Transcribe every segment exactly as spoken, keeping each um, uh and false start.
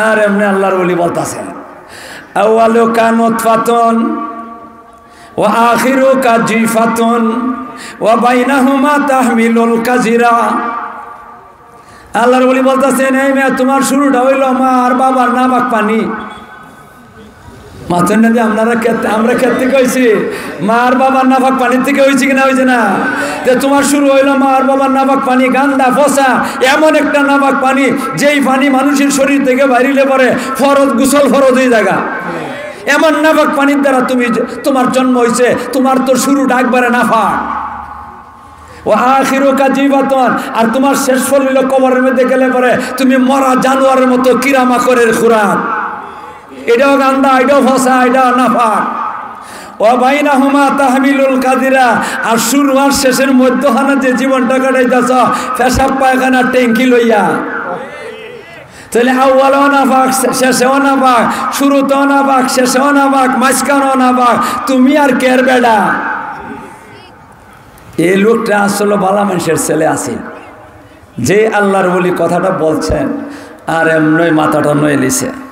আর এমনে আল্লাহর ওলি বলতাছেন, আউয়ালুকা নুতফাতুন ওয়া আখিরুকা জিফাতুন ওয়া বাইনাহুমা তাহমিলুল কাজিরা। আল্লাহর ওলি বলতাছেন, এই মেয়ে, তোমার শুরুটা হইল মা আর বাবার নাপাক পানি। মাতইন না দি, আপনারা খেত-, আমরা খেত থেকে হইছি, মা আর বাবার নাপাক পানির থেকে হইছে কিনা হইছে না? তে তোমার শুরু হইল মা আর বাবার নাপাক পানি, গান্দা, ফসা, এমন একটা নাপাক পানি, যেই পানি মানুষের শরীর থেকে বাইরিলে পরে ফরজ, গোসল ফরজ হয়ে যায়গা। এমন নাপাক পানির দ্বারা তুমি জ-, তোমার জন্ম হইছে, তোমার তো শুরুটা একবারে নাপাক। ওয়া আখিরুকা জিফাতুন, আর তোমার শেষ ফল হইল কবরের মধ্যে গেলে পরে তুমি মরা জানোয়ারের মতো, কিরা মাকড়ের খোরাক। এটাও গান্দা, এটাও ফসা, এটাও নাপাক। ওয়া বাইনাহুমা তাহমিলুল কাজিরা, আর শুরু আর শেষের মধ্যখানে যে জীবনটা কাটাইতেছ, পেশাব পায়খানা ট্যাঙ্কি লইয়া, তাহলে আউয়ালও নাপাক, শে-, শেষেও নাপাক, শুরুতেও নাপাক, শেষেও নাপাক, মাঝখানেও নাপাক, তুমি আর কের বেটা? এই লোকটা আসলে ভালা মানুষের ছেলে আছিল, যে আল্লাহর ওলি কথাটা বলছেন, আর এমনই মাথাটা নইলিছে।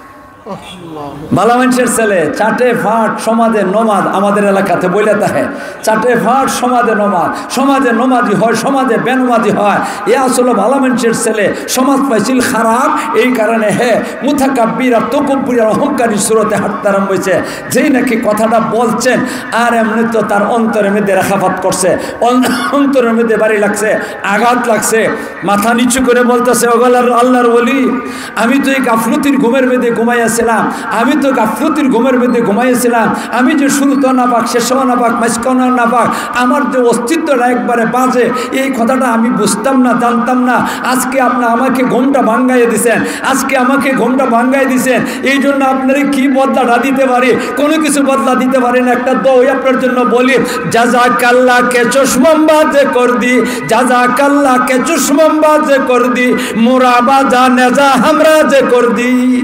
ভালা মানুষের ছেলে, চাটে ফাট, সমাজে নমাজ, আমাদের এলাকাতে বইলে তাহে, চাটে ফাট, সমাজে নমাজ, সমাজে নমাজি হয়, সমাজে বেনমাজি হয়। এ আসলে ভালা মানুষের ছেলে, সমাজ পাইছিল খারাপ, এই কারণে হে মুতাকাব্বির আর তকব্বুরি আর অহংকারী সুরতে হাঁটতে আরম্ভ হয়েছে। যেই নাকি কথাটা বলছেন, আর এমনি তো তার অন্তরের মধ্যে রেখাপাত করছে, অন-, অন্তরের মধ্যে বাড়ি লাগছে, আঘাত লাগছে। মাথা নিচু করে বলতেছে, "ওগো আল্লাহর, আল্লাহর ওলি, আমি তো এই গাফলতির ঘুমের মধ্যে ঘুমাইয়াছিলাম, আমি তো গাফলতির ঘুমের মধ্যে ঘুমাইয়াছিলাম, আমি যে শুরুতেও নাপাক, শেষেও নাপাক, মাঝখানেও নাপাক, আমার যে অস্তিত্বটা একবারে বাজে, এই কথাটা আমি বুঝতাম না, জানতাম না। আজকে আপনি আমাকে ঘুমটা ভাঙ্গাইয়া দিছেন, আজকে আমাকে ঘুমটা ভাঙ্গাইয়া দিছেন, এই জন্য আপনারে কি বদলাটা দিতে পারি? কোনো কিছু বদলা দিতে পারি না। একটা দোয়া আপনার জন্য বলি, জাজাকাল্লাহ কে চশমম্বাজ কর দি, জাজাকাল্লাহ কে চশমম্বাজ কর দি, মুরাবাজা নেজা হামরাজ কর দি।"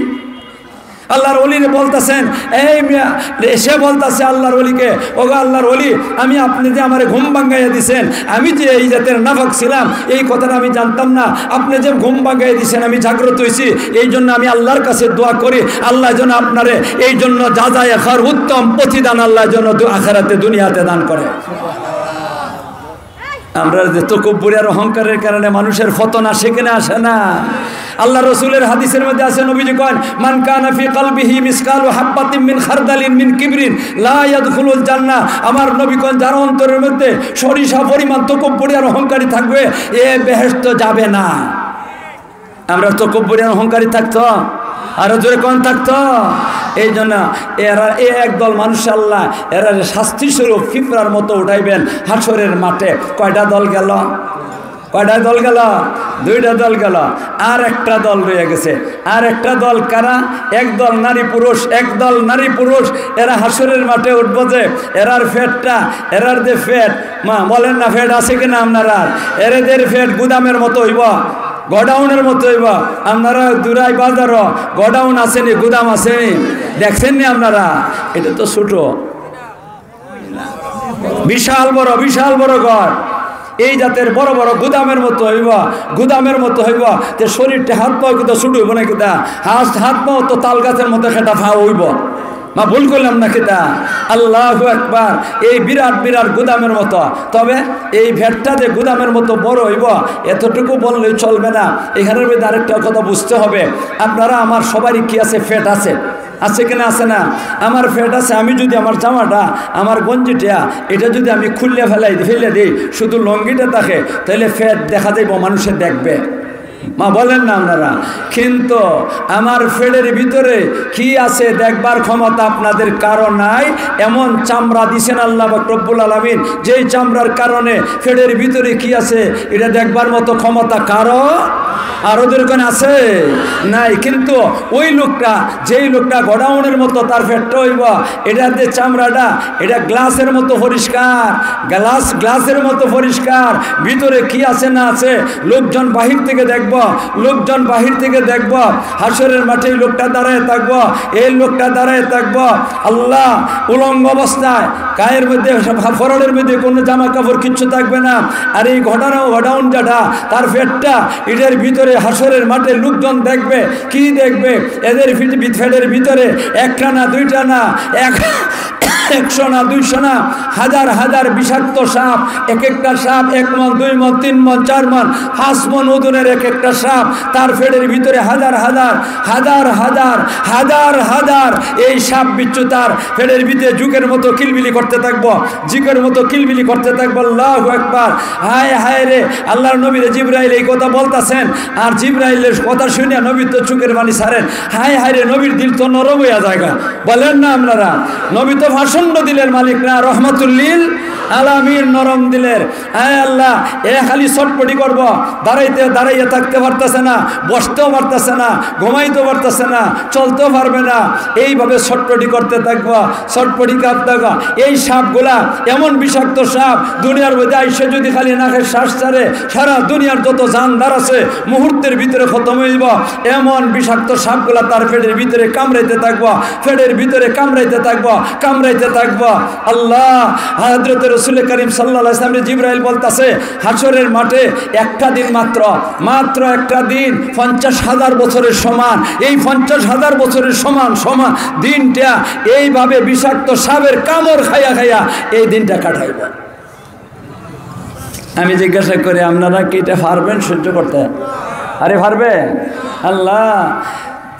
আল্লাহর ওলিরে বলতেছেন, এই মিয়া, সে বলতেছে আল্লাহর ওলিকে, "ওগো আল্লাহর ওলি, আমি, আপনি যে আমারে ঘুম ভাঙ্গাইয়া দিছেন, আমি যে এই জাতের নাপাক ছিলাম, এই কথাটা আমি জানতাম না, আপনি যে ঘুম ভাঙ্গাইয়া দিছেন, আমি জাগ্রত হইছি, এই জন্য আমি আল্লাহর কাছে দোয়া করি, আল্লাহ যেন আপনারে এই জন্য যা যায় খার উত্তম প্রতিদান আল্লাহ যেন দু-, আখেরাতে দুনিয়াতে দান করে।" আমরা যে তকব্বুরি আর অহংকারের কারণে মানুষের পতন আসে কিনা আসে না? আল্লাহ রসুলের হাদিসের মধ্যে আছে, নবীজি কন, "মান কানা ফি কলবিহি মিসকালু হাব্বাতিন মিন খারদালিন মিন কিবরিন লা ইয়াদখুলুল জান্নাহ।" আমার নবী কন, যার অন্তরের মধ্যে সরিষা পরিমাণ তকব্বুরি আর অহংকারী থাকবে, এ বেহেশত যাবে না। আমরা তকব্বুরি আর অহংকারী থাকতো, আরো জোরে কন থাকতো। এই জন্য এরা, এ একদল মানুষ আল্লাহ, এরা শাস্তি স্বরূপ পিঁপড়ার মতো উঠাইবেন হাশরের মাঠে। কয়টা দল গেল? কয়টা দল গেল? দুইটা দল গেল। আর একটা দল রয়ে গেছে। আর একটা দল কারা? এক দল নারী পুরুষ, এক দল নারী পুরুষ। এরা হাশরের মাঠে উঠবো যে, এরার পেটটা, এরার যে পেট, মা বলেন না, পেট আছে কিনা আপনারা? এরাদের পেট গুদামের মতো হইব, গোডাউনের মতো হইব। আপনারা দুরাই বাজারও গোডাউন আছেনি, গুদাম আছেনি, দেখছেন নি আপনারা? এটা তো ছোট, বিশাল বড়, বিশাল বড় ঘর। এই জাতের বড় বড় গুদামের মতো হইব, গুদামের মতো হইব। তে শরীরটা, হাত পাও কিন্তু ছোট হইব না কিতা? হাত, হাত পাও তো তাল গাছের মতো খেটা ফাও হইব। মা, ভুল করলাম না কিতা? আল্লাহু আকবার। এই বিরাট বিরাট গুদামের মতো। তবে এই পেটটা যে গুদামের মতো বড় হইব, এতটুকু বললেই চলবে না। এখানের মধ্যে আরেকটা কথা বুঝতে হবে, আপনারা আমার সবারই কি আছে? পেট আছে, আছে কিনা আছে না? আমার পেট আছে, আমি যদি আমার জামাটা, আমার গঞ্জিটা, এটা যদি আমি খুললে ফেলাই, ফেলে দিই, শুধু লঙ্গিটা থাকে, তাহলে পেট দেখা যাইব, মানুষে দেখবে। মা বলেন না আপনারা, কিন্তু আমার পেটের ভিতরে কি আছে দেখবার ক্ষমতা আপনাদের কারো নাই। এমন চামড়া দিছেন আল্লাহ পাক রব্বুল আলামিন, যেই চামড়ার কারণে পেটের ভিতরে কি আছে এটা দেখবার মতো ক্ষমতা কারো, আরো দরকার আছে? নাই। কিন্তু ওই লোকটা, যেই লোকটা গোডাউনের মতো তার পেটটা হইব, এটার যে চামড়াটা, এটা গ্লাসের মতো পরিষ্কার, গ্লাস, গ্লাসের মতো পরিষ্কার, ভিতরে কি আছে না আছে লোকজন বাহির থেকে দেখবো, লোকজন বাহির থেকে দেখবো, হাশরের মাঠে এই লোকটা দাঁড়ায় থাকবো, এই লোকটা দাঁড়ায় থাকবো। আল্লাহ, উলঙ্গ অবস্থায়, গায়ের মধ্যে, ফরনের মধ্যে কোনো জামা কাপড় কিচ্ছু থাকবে না। আর এই ঘটনা, গোডাউন যেটা, তার পেটটা, এটার ভিতরে হাশরের মাঠে লোকজন দেখবে। কি দেখবে? এদের ভিত-, ভিত-, পেটের ভিতরে একটা না, দুইটা না, এক, একশো না, দুইশো না, হাজার হাজার বিষাক্ত সাপ, এক একটা সাপ এক মণ, দুই মণ, তিন মণ, চার মণ, পাঁচ মণ ওজনের এক একটা সাপ, তার পেটের ভিতরে হাজার হাজার, হাজার হাজার, হাজার হাজার এই সাপ বিচ্ছু তার পেটের ভিতরে জুকের মতো কিলবিলি করতে থাকবো, জুকের মতো কিলবিলি করতে থাকবো। আল্লাহু আকবার। হায় হায় রে, আল্লাহর নবীরে জিব্রাইল এই কথা বলতাছেন, আর জিব্রাইলের কথা শুনিয়া নবীর তো চুকের পানি ছাড়েন। হায় হায় রে, নবীর দিল তো নরম হইয়া যায়গা। বলেন না আপনারা, নবী তো প্রচণ্ড দিলের মালিক না, রহমাতুল্লিল আলামিন, নরম দিলের। আয় আল্লাহ, এ খালি ছটপটি করবো, দাঁড়াইতে, দাঁড়াইয়া থাকতে পারতেছে না, বসতেও পারতেছে না, ঘুমাইতেও পারতেছে না, চলতেও পারবে না। এইভাবে ছটপটি করতে থাকবো, ছটপটি কাঁপতে থাকবো। এই সাপগুলা এমন বিষাক্ত সাপ, দুনিয়ার মধ্যে আইসে যদি খালি নাকে শ্বাস ছাড়ে, সারা দুনিয়ার যত জানদার আছে মুহূর্তের ভিতরে খতম হইব। এমন বিষাক্ত সাপগুলা তার পেটের ভিতরে কামড়াইতে থাকবো, পেটের ভিতরে কামড়াইতে থাকবো, কামড়াইতে থাকবো। আল্লাহ, হযরতে রসুল করিম সাল্লাল্লাহু আলাইহি ওয়াসাল্লামরে জিব্রাইল বলতাছে, হাশরের মাঠে একটা দিন মাত্র, মাত্র একটা দিন পঞ্চাশ হাজার বছরের সমান, এই পঞ্চাশ হাজার বছরের সমান সমান দিনটা এইভাবে বিষাক্ত সাপের কামড় খাইয়া খাইয়া এই দিনটা কাটাইব। আমি জিজ্ঞাসা করি, আপনারা কি এটা পারবেন সহ্য করতে? আরে পারবেন? আল্লাহ,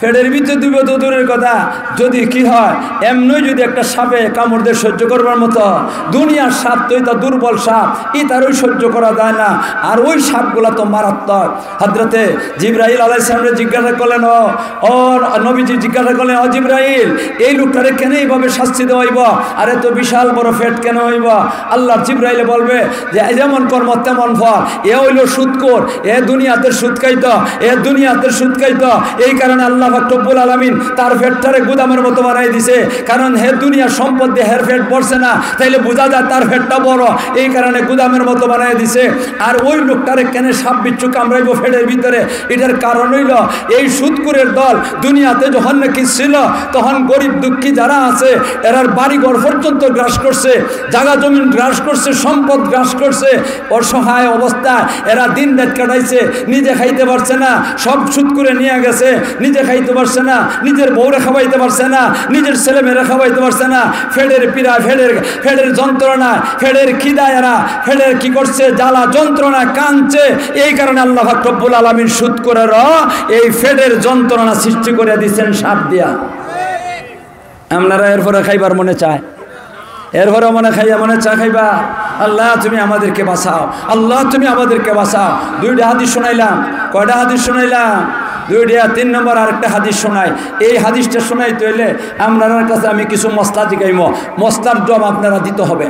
পেটের ভিতরে দুইব তো দূরের কথা, যদি কি হয়, এমনি যদি একটা সাপে কামড় দিয়ে সহ্য করবার মতো, দুনিয়ার সাপ তো এটা দুর্বল সাপ, ইতারও সহ্য করা যায় না। আর ওই সাপগুলা তো মারাত্মক। হযরতে জিব্রাইল আলাইহিস সালামরে জিজ্ঞাসা করলেন, "ও, ও নবীজি জিজ্ঞাসা করলেন, 'ও জিব্রাইল, এই লোকটারে কেন এইভাবে শাস্তি দেওয়া হইব? আর এত বিশাল বড় পেট কেন হইব?'" আল্লাহর জিব্রাইলে বলবে যে, "এই যেমন কর্ম তেমন ফল।" এ হইল সুদখোর, এ দুনিয়াতে সুদ খাইতো, এ দুনিয়াতে সুদ খাইতো। এই কারণে আল্লাহ পাক রব্বুল আলামিন তার পেটটারে গুদামের মতো বানাই দিছে, কারণ হে দুনিয়ার সম্পদ দিয়া হের পেট ভরছে না, তাইলে বুঝা যায় তার পেটটা বড়, এই কারণে গুদামের মতো বানাই দিছে। আর ওই লোকটারে কেনে সাপ বিচ্ছু কামড়াইবো পেটের ভিতরে, এটার কারণ হইল এই সুদখোরের দল দুনিয়াতে যখন নাকি ছিল, তখন গরিব দুঃখী যারা আছে, এরার বাড়িঘর পর্যন্ত গ্রাস করছে, জাগা জমিন গ্রাস করছে, সম্পদ গ্রাস করছে। অসহায় অবস্থায় এরা দিন রাত কাটাইছে, নিজে খাইতে পারছে না, সব সুদ করে নিয়ে গেছে, নিজে খাইতে পারছে না, নিজের বউরে খাওয়াইতে পারছে না, নিজের ছেলে মেয়েরা খাওয়াইতে পারছে না। পেটের পীড়া, পেটের, পেটের যন্ত্রণা, পেটের খিদা, এরা পেটের কি করছে, জ্বালা যন্ত্রণা কাঁদছে। এই কারণে আল্লাহ পাক রব্বুল আলামিন সুদ করে র এই পেটের যন্ত্রণা সৃষ্টি করে দিচ্ছেন সাপ দিয়া। আপনারা এরপরে খাইবার মনে চায়, এরপরে মনে খাইয়া মনে চা খাইবা, "আল্লাহ, তুমি আমাদেরকে বাঁচাও, আল্লাহ, তুমি আমাদেরকে বাঁচাও।" দুইটা হাদিস শুনাইলাম। কয়টা হাদিস শুনাইলাম? দুইটা। তিন নম্বর আরেকটা হাদিস শোনাই। এই হাদিসটা শোনাইতে হইলে আপনারার কাছে আমি কিছু মসলা জিগাইমু, মসলার জবাব আপনারা দিতে হবে।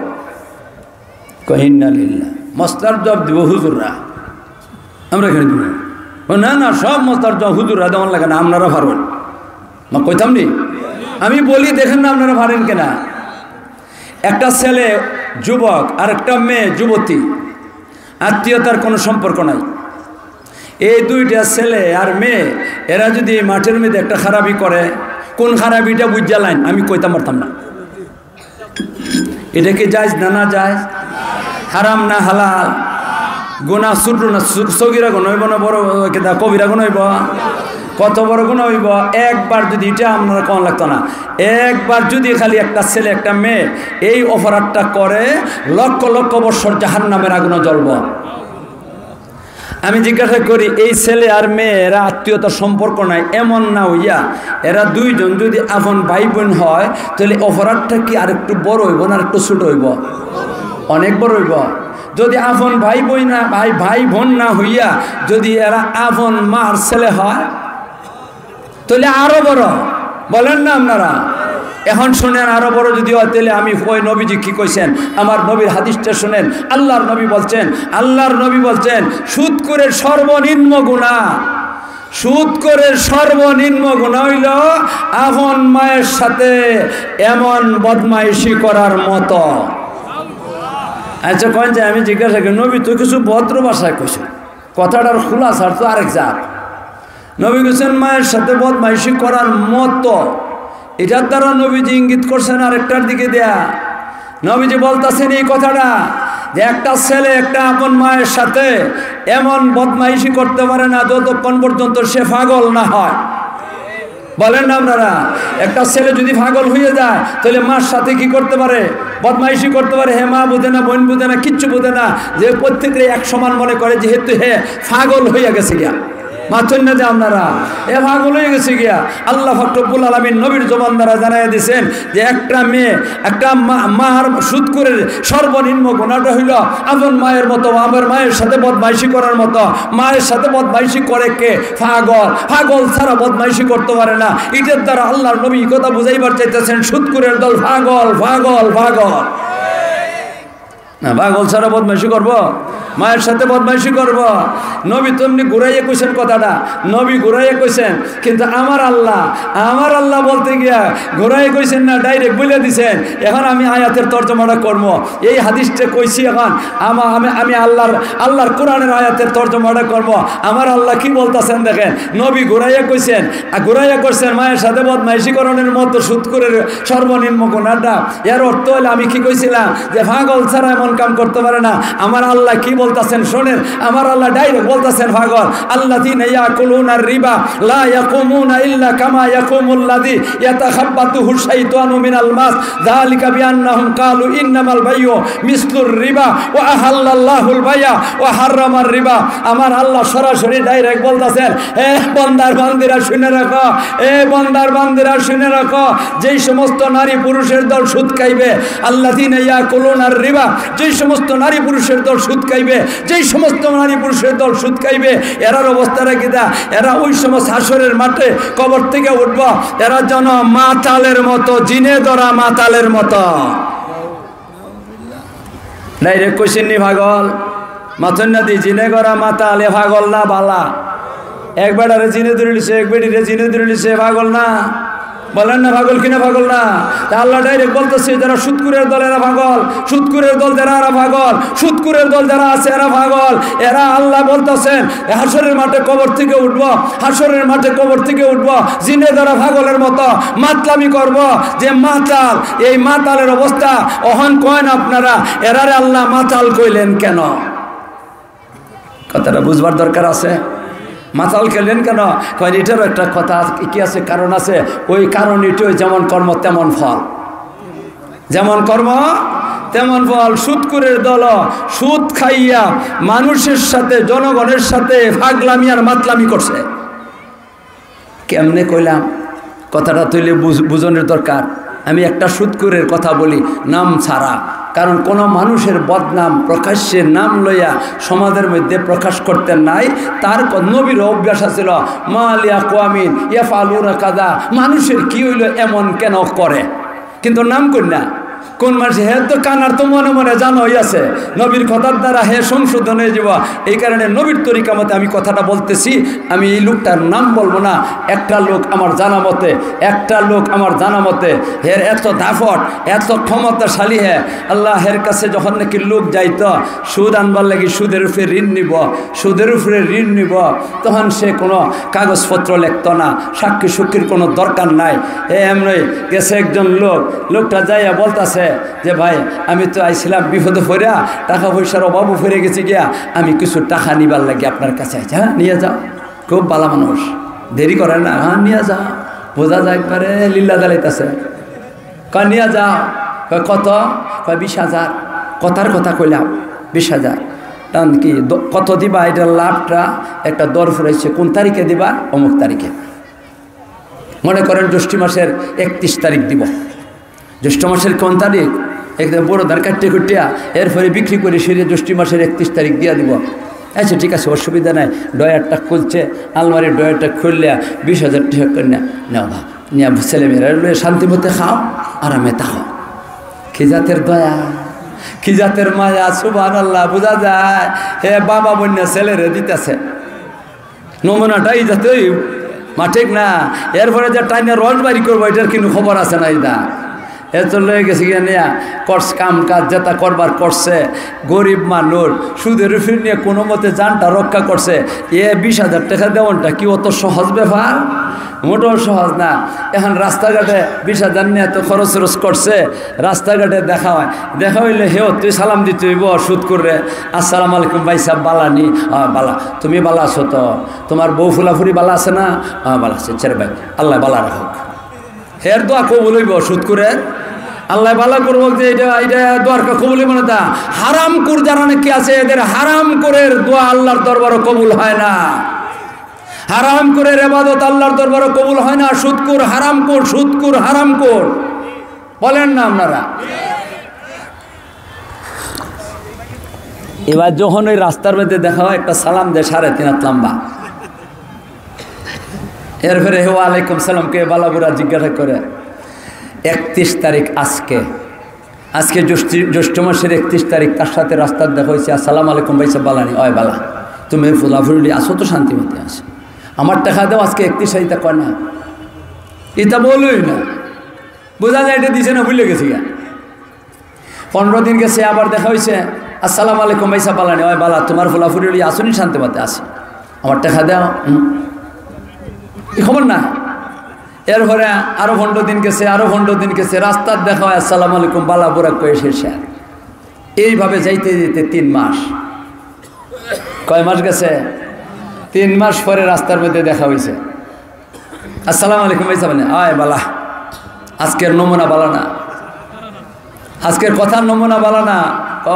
কই, "ইন্না লিল্লাহ।" মসলার জবাব দিব হুজুররা, আমরা কেন দিব? ও না, না, সব মসলার জবাব হুজুররা দেওয়ান লাগে না, আপনারা পারবেন। না, কইতাম নি? আমি বলি, দেখেন না আপনারা পারেন কিনা। একটা ছেলে যুবক আর একটা মেয়ে যুবতী, আত্মীয়তার কোনো সম্পর্ক নাই। এই দুইটা ছেলে আর মেয়ে, এরা যদি এই মাঠের মধ্যে একটা খারাপি করে, কোন খারাপিটা বুঝা লাইন আমি কইতাম পারতাম না। এটা কি জায়েজ না না জায়েজ? হারাম না হালাল? গুনাহ ছোট না সু-, সগীরা গুনাহ হইব না বড়, কিতা কবিরা গুনাহ হইব? কত বড় গুনাহ হইব? একবার যদি, এটা আপনারা কওয়া লাগতো না, একবার যদি খালি একটা ছেলে একটা মেয়ে এই অপরাধটা করে, লক্ষ লক্ষ বছর জাহান্নামের আগুনে জ্বলবো। আমি জিজ্ঞাসা করি, এই ছেলে আর মেয়ে এরা আত্মীয়তার সম্পর্ক নাই, এমন না হইয়া এরা দুইজন যদি আপন ভাই বোন হয়, তাহলে অপরাধটা কি আর একটু বড় হইব না আর একটু ছোট হইব? অনেক বড় হইব। যদি আপন ভাই বোন না, ভাই, ভাই বোন না হইয়া যদি এরা আপন মার ছেলে হয়, তাহলে আরো বড়। বলেন না আপনারা? এখন শুনেন, আরো বড় যদি হয়, তাহলে আমি ওই নবীজি কি কইছেন, আমার নবীর হাদিসটা শুনেন। আল্লাহর নবী বলছেন, আল্লাহর নবী বলছেন, সুদখোরের সর্বনিম্ন গুনাহ, সুদখোরের সর্বনিম্ন গুনাহ হইল আপন মায়ের সাথে এমন বদমাইশি করার মতো। আচ্ছা, কইন যে আমি জিজ্ঞাসা করি, নবী তো কিছু ভদ্র ভাষায় কইছেন, কথাটার খুলাসা তো আরেক জাত। নবী কইছেন, মায়ের সাথে বদমাইশি করার মতো। এটার দ্বারা নবীজি ইঙ্গিত করছেন আরেকটার দিকে দেয়া। নবীজি বলতাছেন এই কথাটা, যে একটা ছেলে একটা আপন মায়ের সাথে এমন বদমাইশি করতে পারে না, যতক্ষণ পর্যন্ত সে পাগল না হয়। বলেন না আপনারা? একটা ছেলে যদি পাগল হয়ে যায়, তাহলে মার সাথে কি করতে পারে? বদমাইশি করতে পারে। হে মা বুঝে না, বোন বুঝে না, কিচ্ছু বুঝে না, যে প্রত্যেকরে এক সমান মনে করে, যেহেতু হে পাগল হইয়া গেছে গিয়া। মাতইন না যে আপনারা, এ পাগল হয়ে গেছে গিয়া। আল্লাহ পাক রব্বুল আলামিন নবীর জবান দ্বারা জানাই দিয়েছেন যে একটা মেয়ে, একটা মা, মার সুদ করে সর্বনিম্ন গুনাহটা হইল আপন মায়ের মতো, আমার মায়ের সাথে বদমাইশি করার মতো। মায়ের সাথে বদমাইশি করে কে? পাগল। পাগল ছাড়া বদমাইশি করতে পারে না। এটার দ্বারা আল্লাহর নবী কথা বুঝাইবার চাইতেছেন, সুদখোরের দল, পাগল, পাগল, পাগল। না, পাগল ছাড়া বদমাইশি করব? মায়ের সাথে বদমাইশি করব? নবী তো এমনি ঘুরাইয়া কইছেন কথাটা, নবী ঘুরাইয়া কইছেন, কিন্তু আমার আল্লাহ, আমার আল্লাহ বলতে গিয়া ঘুরাইয়া কইছেন না, ডাইরেক্ট বলে দিছেন। এখন আমি আয়াতের তর্জমাটা করবো, এই হাদিসটা কইছি, এখন আমা-, আমি, আমি আল্লাহর, আল্লাহর কোরআনের আয়াতের তর্জমাটা করবো। আমার আল্লাহ কি বলতাছেন দেখেন, নবী ঘুরাইয়া কইছেন, আর ঘুরাইয়া করছেন মায়ের সাথে বদমাইশি করণের মতো সুদখোরের সর্বনিম্ন গুনাহটা। এর অর্থ হইল, আমি কি কইছিলাম যে পাগল ছাড়া এমন কাম করতে পারে না? আমার আল্লাহ কি বলতাছেন শোনেন, আমার আল্লাহ ডাইরেক্ট বলতাছেন পাগল। আল্লাযীনা ইয়াকুলুনার রিবা লা ইয়াকুমুনা ইল্লা কামা ইয়াকুমুল্লাযী ইয়াতাখাব্বাতুহুশ শাইতানু মিনাল মাস, যালিকা বিআন্নাহুম ক্বালু ইন্নামাল বাইউ মিসলুর রিবা ওয়া আহাল্লাল্লাহুল বাইআ ওয়া হাররামার রিবা। আমার আল্লাহ সরাসরি ডাইরেক্ট বলতাছেন, এ বন্দার বান্দিরা শুনে রাখো, এ বন্দার বান্দিরা শুনে রাখো, যেই সমস্ত নারী পুরুষের দল সুদ খাইবে, আল্লাযীনা ইয়াকুলুনার রিবা, যেই সমস্ত নারী পুরুষের দল সুদ খাইবে, যেই সমস্ত নারী পুরুষের দল সুদ খাইবে, এরার অবস্থাটা কিতা? এরা ওই সময় হাশরের মাঠে কবর থেকে উঠবো, এরা যেন মাতালের মতো, জিনে ধরা মাতালের মতো। ডাইরেক্ট কইছেন নি পাগল? মাতইন না দি, জিনে ধরা মাতাল, এ পাগল না বালা? এক বেটারে জিনে ধরে লিছে, এক বেটিরে জিনে ধরে লিছে, পাগল না? বলেন না, পাগল কিনা পাগল না? তা আল্লাহ ডাইরেক্ট বলতেছে, যারা সুদখোরের দল এরা পাগল, সুদখোরের দল যারা এরা পাগল, সুদখোরের দল যারা আছে এরা পাগল। এরা আল্লাহ বলতেছেন, হাশরের মাঠে কবর থেকে উঠবো, হাশরের মাঠে কবর থেকে উঠবো, জিনে ধরা পাগলের মতো মাতলামি করব। যে মাতাল, এই মাতালের অবস্থা অহন কইন আপনারা, এরারে আল্লাহ মাতাল কইলেন কেন? কথাটা বুঝবার দরকার আছে। মাতাল কইলেন কেন? কয়, এটারও একটা কথা আছে, কি আছে, কারণ আছে। ওই কারণ এটাই, যেমন কর্ম তেমন ফল, যেমন কর্ম তেমন ফল। সুদখোরের দল সুদ খাইয়া মানুষের সাথে, জনগণের সাথে পাগলামি আর মাতলামি করছে। কেমনে কইলাম? কথাটা তইলে বুঝ-, বুঝনের দরকার। আমি একটা সুদখোরের কথা বলি, নাম ছাড়া, কারণ কোনো মানুষের বদনাম প্রকাশ্যে নাম লইয়া সমাজের মধ্যে প্রকাশ করতে নাই। তার ক-, নবীর অভ্যাস আছিল, "মা লি আকওয়ামিন ইয়াফআলুনা কাযা", মানুষের কি হইল, এমন কেন করে? কিন্তু নাম কই না। কোন মানুষ? হে তো কানার তো মনে মনে জানা হই আছে, নবীর কথার দ্বারা হে সংশোধন হয়ে যাব। এই কারণে নবীর তরিকা মতে আমি কথাটা বলতেছি। আমি এই লোকটার নাম বলবো না। একটা লোক আমার জানা মতে, একটা লোক আমার জানা মতে, হের এত দাপট, এত ক্ষমতাশালী হে। আল্লাহ, হের কাছে যখন নাকি লোক যাইতো সুদ আনবার লাগি, সুদের উপরে ঋণ নিব, সুদের উপরে ঋণ নিব, তখন সে কোনো কাগজপত্র লেখতো না, সাক্ষী সাক্ষীর কোনো দরকার নাই। এ এমনি গেছে একজন লোক, লোকটা যাইয়া বলতাছে যে, "ভাই, আমি তো আইছিলাম বিপদে পড়িয়া, টাকা পয়সার অভাবও পড়ে গেছি গিয়া, আমি কিছু টাকা নিবার লাগি আপনার কাছে আইছি।" "হ্যাঁ, নিয়ে যাও।" খুব ভালা মানুষ, দেরি করে না, "হ্যাঁ, নিয়ে যাও।" বোঝা যায় একবারে লিল্লা জ্বালাইতাছে। কয়, "নিয়ে যাও।" কয়, "কত?" কয়, "বিশ হাজার।" কথার কথা কইলাম, "বিশ হাজার।" তখন কি দ-, কত দিবা? এটা লাভটা একটা দর ফুরাইছে, কোন তারিখে দিবা? অমুক তারিখে। মনে করেন জ্যৈষ্ঠ মাসের একত্রিশ তারিখ দিব। জ্যৈষ্ঠ মাসের কোন তারিখ? একদম বড় ধান কাটতে কুটিয়া এরপরে বিক্রি করে সেরে জ্যৈষ্ঠ মাসের একত্রিশ তারিখ দিয়া দিব। আচ্ছা, ঠিক আছে, অসুবিধা নাই। ডয়ারটা খুলছে, আলমারির ডয়ারটা খুললে বিশ হাজার টাকা করে নেও, নেও বা নিয়ে ছেলে মেয়েরা লইয়া শান্তি মতে খাও, আরামে থাকো। কি জাতের দয়া, কি জাতের মায়া, সুবহানাল্লাহ। বুঝা যায় হে বাবা বন্যা ছেলেরে দিতেছে। নমুনাটা এই জাতই, মা, ঠিক না? এরপরে যে টাইনে রস বাড়ি করবো, এটার কিন্তু খবর আছে না? এটা এ তো লয়ে গেছে গিয়া নিয়া, করছে কাম কাজ যেটা করবার করছে, গরিব মানুষ, সুদের উপর নিয়া কোনো মতে জানটা রক্ষা করছে। এ বিশ হাজার টেকা দেওয়ানটা কি অত সহজ ব্যাপার? মোটেও সহজ না। এখন রাস্তাঘাটে বিশ হাজার নিয়া তো খরচ খরচ করছে, রাস্তাঘাটে দেখা হয়, দেখা হইলে হেও তুই সালাম দিতে হইব সুদ করে, "আসসালামু আলাইকুম ভাই সাহেব, বালা নি?" "হ্যাঁ, বালা।" "তুমি বালা আছো তো? তোমার বউ ফুলাফুরি বালা আছে না?" "হ্যাঁ, বালা আছে।" "ছেড়ে ভাই, আল্লাহ বালা রাখুক।" হের দোয়া কবুল হইব সুদ করে? আল্লাহ বালা করবো যে এটা, এটা দোয়ার কবুল হইব না তা? হারাম কুর যারা নাকি আছে, এদের হারাম কুরের দোয়া আল্লাহর দরবারও কবুল হয় না। হারাম কুরের ইবাদত আল্লাহর দরবারও কবুল হয় না। সুদ কুর, হারাম কুর, সুদ কুর, হারাম কুর। বলেন না আপনারা? এবার যখন ওই রাস্তার মধ্যে দেখা হয়, একটা সালাম দেয় সাড়ে তিন হাত লম্বা। এরপরে হে ওয়ালাইকুম সালাম, কে বালা বুরা জিজ্ঞাসা করে। একত্রিশ তারিখ আজকে, আজকে জ্যৈষ্ঠ, জ্যৈষ্ঠ মাসের একত্রিশ তারিখ, তার সাথে রাস্তার দেখা হয়েছে। "আসসালামু আলাইকুম ভাই সাহেব, বালা নি?" "অয় বালা।" "তুমি ফুলাফুলি আছো তো, শান্তি মতে আছো?" "আমার টাকা দাও, আজকে একত্রিশ তারিখ।" তা কয় না, এটা বলই না, বোঝা যায় এটা দিছে না, ভুলে গেছি গা। পনেরো দিন গেছে, আবার দেখা হয়েছে। "আসসালামু আলাইকুম ভাই সাহেব, বালা নি?" "অয় বালা।" "তোমার ফুলাফুলি আসুনি?" "শান্তি মতে আছি।" "আমার টাকা দাও।" হুম। এই খবর না। এরপরে আরো পনেরো দিন গেছে, আরো পনেরো দিন গেছে, রাস্তার দেখা হয়, "আসসালামু আলাইকুম, বালা বুরা?" কয়ে শেষ আর। এইভাবে যাইতে যাইতে তিন মাস। কয় মাস গেছে? তিন মাস পরে রাস্তার মধ্যে দেখা হয়েছে। "আসসালামু আলাইকুম ভাই সাহেব।" "অয় বালা।" আজকের নমুনা বালা না, আজকের কথার নমুনা বালা না।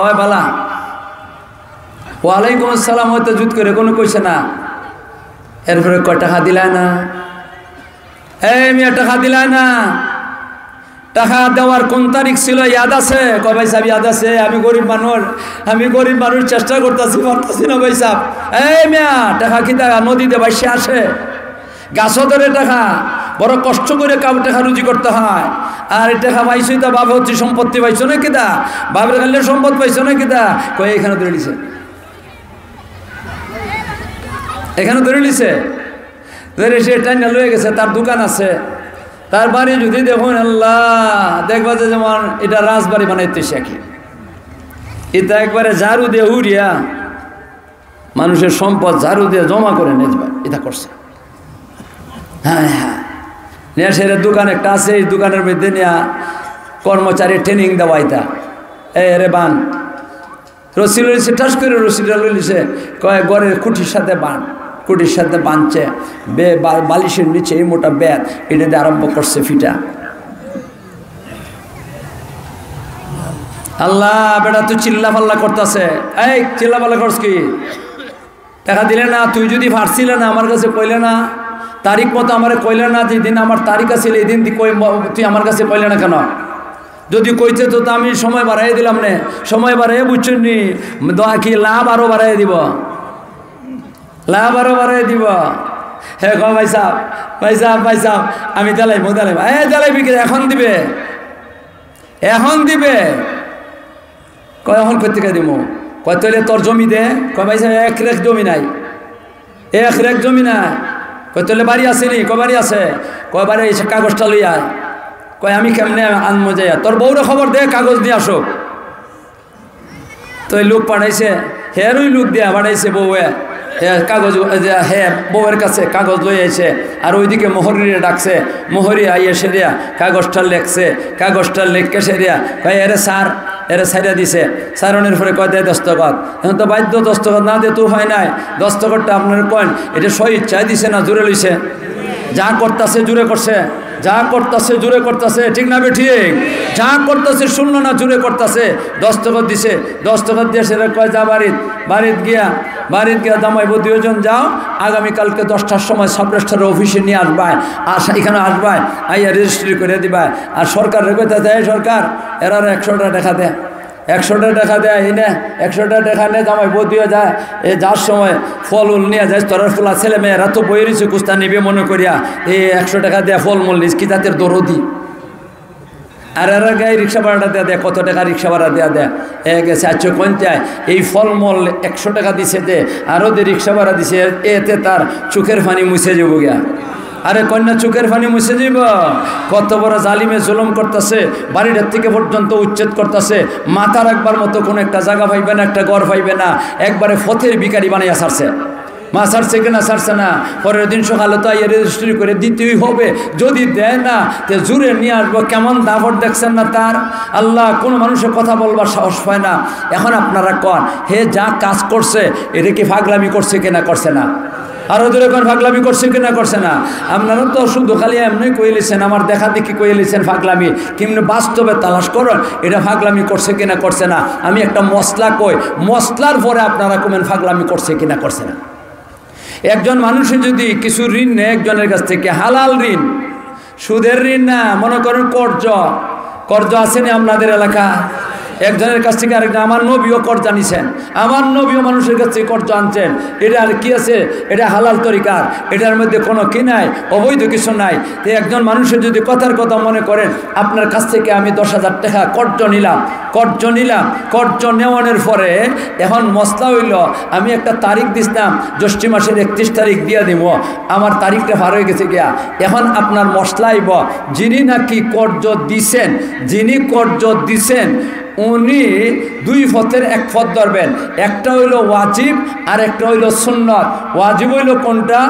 "অয় বালা।" "ওয়ালাইকুম আসসালাম" হয়তো জুত করে কোনো কইছে না। এরপরে কয়, "টাকা দিলায় না?" "এই মিয়া, টাকা দিলায় না?" "টাকা দেওয়ার কোন তারিখ ছিল, ইয়াদ আছে?" কয়, "ভাই সাহেব, ইয়াদ আছে, আমি গরিব মানুষ, আমি গরিব মানুষ, চেষ্টা করতাছি, পারতাছি না ভাই সাহেব।" "এই মিয়া, টাকা কিতা নদীতে ভাসিয়া আসে? গাছো ধরে টাকা, বড় কষ্ট করে কাউ টাকা রুজি করতে হয়। আর এই টাকা পাইছো, তা বাপে হচ্ছে সম্পত্তি পাইছো না কিতা? বাপের খাইলে সম্পদ পাইছো না কিতা?" কয়, "এখানে ধরে নিছে, এখানে ধরে নিছে।" ধরে সে টাইনা লয়ে গেছে, তার দোকান আছে, তার বাড়ি যদি দেখুন, আল্লাহ, দেখবা যে যেমন এটা রাজবাড়ি বানাইতে শেখে। এটা একবারে ঝাড়ু দিয়ে উড়িয়া মানুষের সম্পদ ঝাড়ু দিয়ে জমা করে নিয়ে যাবে, এটা করছে। হ্যাঁ, হ্যাঁ। নিয়ে সেরে দোকান একটা আছে, এই দোকানের মধ্যে নিয়ে কর্মচারী ট্রেনিং দেওয়াইতা। "এ রে বান।" রশি লইছে, ঠাস করে রশিটা লইছে, কয়, "ঘরের খুঁটির সাথে বান।" খুঁটির সাথে বানছে, বে-, বা-, বালিশের নিচে এই মোটা বেত, এটা দিয়ে আরম্ভ করছে ফিটা। আল্লাহ, বেটা তো চিল্লা পাল্লা করতাছে। "এই, চিল্লা পাল্লা করছ কি? টাকা দিলে না, তুই যদি পারছিলে না, আমার কাছে কইলে না, তারিখ মতো আমারে কইলে না, যেদিন আমার তারিখ আছিল, এই দিন তুই কই-, তুই আমার কাছে কইলে না কেন? যদি কইতে তো, তো আমি সময় বাড়াই দিলাম নে, সময় বাড়াই বুঝছেন নি, দোয়া কি লাভ আরো বাড়াই দিব, লাভ আরো বাড়াই দিব।" হে কয়, "ভাই সাহেব, ভাই সাহেব, ভাই সাহেব, আমি দিলাইমু, দিলাইমু।" "এ, দিলাইবি কি? এখন দিবে, এখন দিবে।" কয়, "এখন কই থাকি দিমু?" কয়, "তাইলে তোর জমি দে।" কয়, "ভাই সাহেব, এক রেক জমি নাই, এক রেক জমি নাই।" কয়, "তাইলে বাড়ি আছে নি?" কয়, "বাড়ি আছে।" কয়, "বাড়ি এসে কাগজটা লই আয়।" কয়, "আমি কেমনে আনমু যাইয়া?" "তোর বউরে খবর দে, কাগজ নিয়ে আসো।" তো এই লোক পাঠাইছে, হেরই লোক দিয়া পাঠাইছে বউয়ে। হে কাগজ, যে হে বউয়ের কাছে কাগজ লই আইছে, আর ওইদিকে মোহরিরে ডাকছে। মোহরি আইয়া সেরিয়া কাগজটা লেখছে, কাগজটা লেখকে সেরিয়া কয়, "এরে স্যার।" এরে ছাইড়া দিছে। ছাড়নের পরে কয়, "দে দস্তখত।" এখন তো বাধ্য, দস্তখত না দে তো উপায় নাই। দস্তখতটা আপনার কইন, এটা স্ব ইচ্ছায় দিছে না জোরে লইছে? যা করতাছে জোরে করছে, যা করতাছে জোরে করতাছে, ঠিক না বেঠিক? যা করতাছে শুনলো না, জোরে করতাছে। দস্তখত দিছে, দস্তখত দিয়ে সেরে কয়, "যা বাড়িত।" বাড়িত গিয়া, বাড়িত গিয়া জামাই বউ দুইজন যাও, আগামীকালকে দশটার সময় সাব রেজিস্ট্রারের অফিসে নিয়ে আসবায়, আর এখানে আসবায়, আইয়া রেজিস্ট্রি করে দিবায়। আর সরকাররে কইতাছে, "এই সরকার, এরারে একশোটা টেকা দে, একশোটা টেকা দে, এই নে, একশোটা টেকা নে, জামাই বউ দুইও যায়, এ যার সময় ফল উল নিয়ে যাস, তোর ফুলা ছেলে মেয়েরা তো বইয়ে রইছে, কুস্তা নিবে মনে করিয়া, এই একশো টেকা দে, ফলমূল নিস, কি জাতের দরদি।" আর এরা গায়ে রিক্সা ভাড়াটা দেয়া দেয়, কত টেকা রিক্সা ভাড়া দেয়া দেয়, এ গেছে আচ্ছা কোন চায়, এই ফলমূল একশো টেকা দিছে দে, আরও দে রিক্সা ভাড়া দিছে, এ-, এতে তার চোখের পানি মুছে যাবো গিয়া। আরে কইন না, চউখর পানি মুছে যাইবো। কত বড় জালিমে জুলুম করতাছে, বাড়িটার থাকি পর্যন্ত উচ্ছেদ করতাছে, মাথা রাখবার মতো কোনো একটা জাগা পাইবে না, একটা ঘর পাইবে না, একবারে পথর ভিখারি বানাইয়া ছাড়ছে। মা ছাড়ছে কি না ছাড়ছে না? পরের দিন সকালে তো আইয়া রেজিস্ট্রি করে দিতেই হবে, যদি দেয় না তে জুরে নিয়া আসবো। কেমন দাপট দেখছেন না তার? আল্লাহ, কোনো মানুষে কথা বলবার সাহস পায় না। এখন আপনারা কইন, হে যা কাজ করছে, এটা কি ফাগলামি করছে কি না করছে না? আরো জোরে কইন, ফাগলামি করছে কি না করছে না? আপনারা তো শুধু খালি এমনি কইলিছেন, আমার দেখা দেখি কইলিছেন ফাগলামি, কিন্তু বাস্তবে তালাশ করইন, এটা ফাগলামি করছে কি না করছে না। আমি একটা মসলা কই, মসলার পরে আপনারা কইবেন ফাগলামি করছে কি না করছে না। একজন মানুষে যদি কিছু ঋণ নেয় একজনের কাছ থাকি, হালাল ঋণ, সুদের ঋণ না, মনে করেন কর্জ, কর্জ আছে নি আপনাদের এলাকা? একজনের কাছ থাকি আরেকজন, আমার নবীও কর্জ আনছেন, আমার নবীও মানুষের কাছ থাকি কর্জ আনছেন। এটা আর কি আছে? এটা হালাল তরিকার, এটার মধ্যে কোনো কি নাই, অবৈধ কিছু নাই। তো একজন মানুষে যদি কথার কথা মনে করেন, আপনার কাছ থাকি আমি দশ হাজার টেকা কর্জ নিলাম, কর্জ নিলাম, কর্জ নেওয়ানোর পরে এখন মসলা অইলো, আমি একটা তারিখ দিছলাম, জ্যৈষ্ঠ মাসের একত্রিশ তারিখ দিয়া দিমু, আমার তারিখটা পার অই গেছে গিয়া। এখন আপনার মসলা আইবো, যিনি নাকি কর্জ দিছেন, যিনি কর্জ দিছেন, উনি দুই পথর এক পথ ধরবেন, একটা অইলো ওয়াজিব আর একটা অইলো সুন্নত। ওয়াজিব অইলো কোনটা?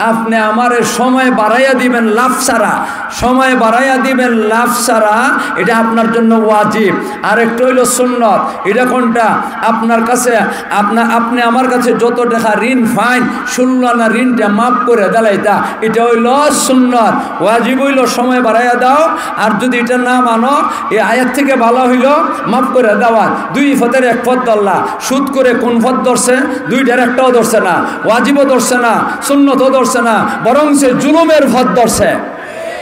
আপনে আমারে সময় বাড়াইয়া দিবেন লাভ ছাড়া, সময় বাড়াইয়া দিবেন লাভ ছাড়া, এটা আপনার জন্য ওয়াজিব। আর একটা অইলো সুন্নত, এটা কোনটা? আপনার কাছে আপনা-, আপনে আমার কাছে যত টেকা ঋণ পাইন, ষোলো আনা ঋণটা মাফ করে দিলাইতা, এটা অইলো সুন্নত। ওয়াজিব অইলো সময় বাড়াইয়া দাও, আর যদি এটা না মানো, এই আয়াত থাকি ভালা অইলো মাফ করে দেওয়া। দুই পথর এক পথ ধরলা, সুদ করে কোন পথ ধরছে? দুইটার একটাও ধরছে না, ওয়াজিবও ধরছে না, সুন্নতও ধরছে না, বরং সে জুলুমের পথ ধরছে।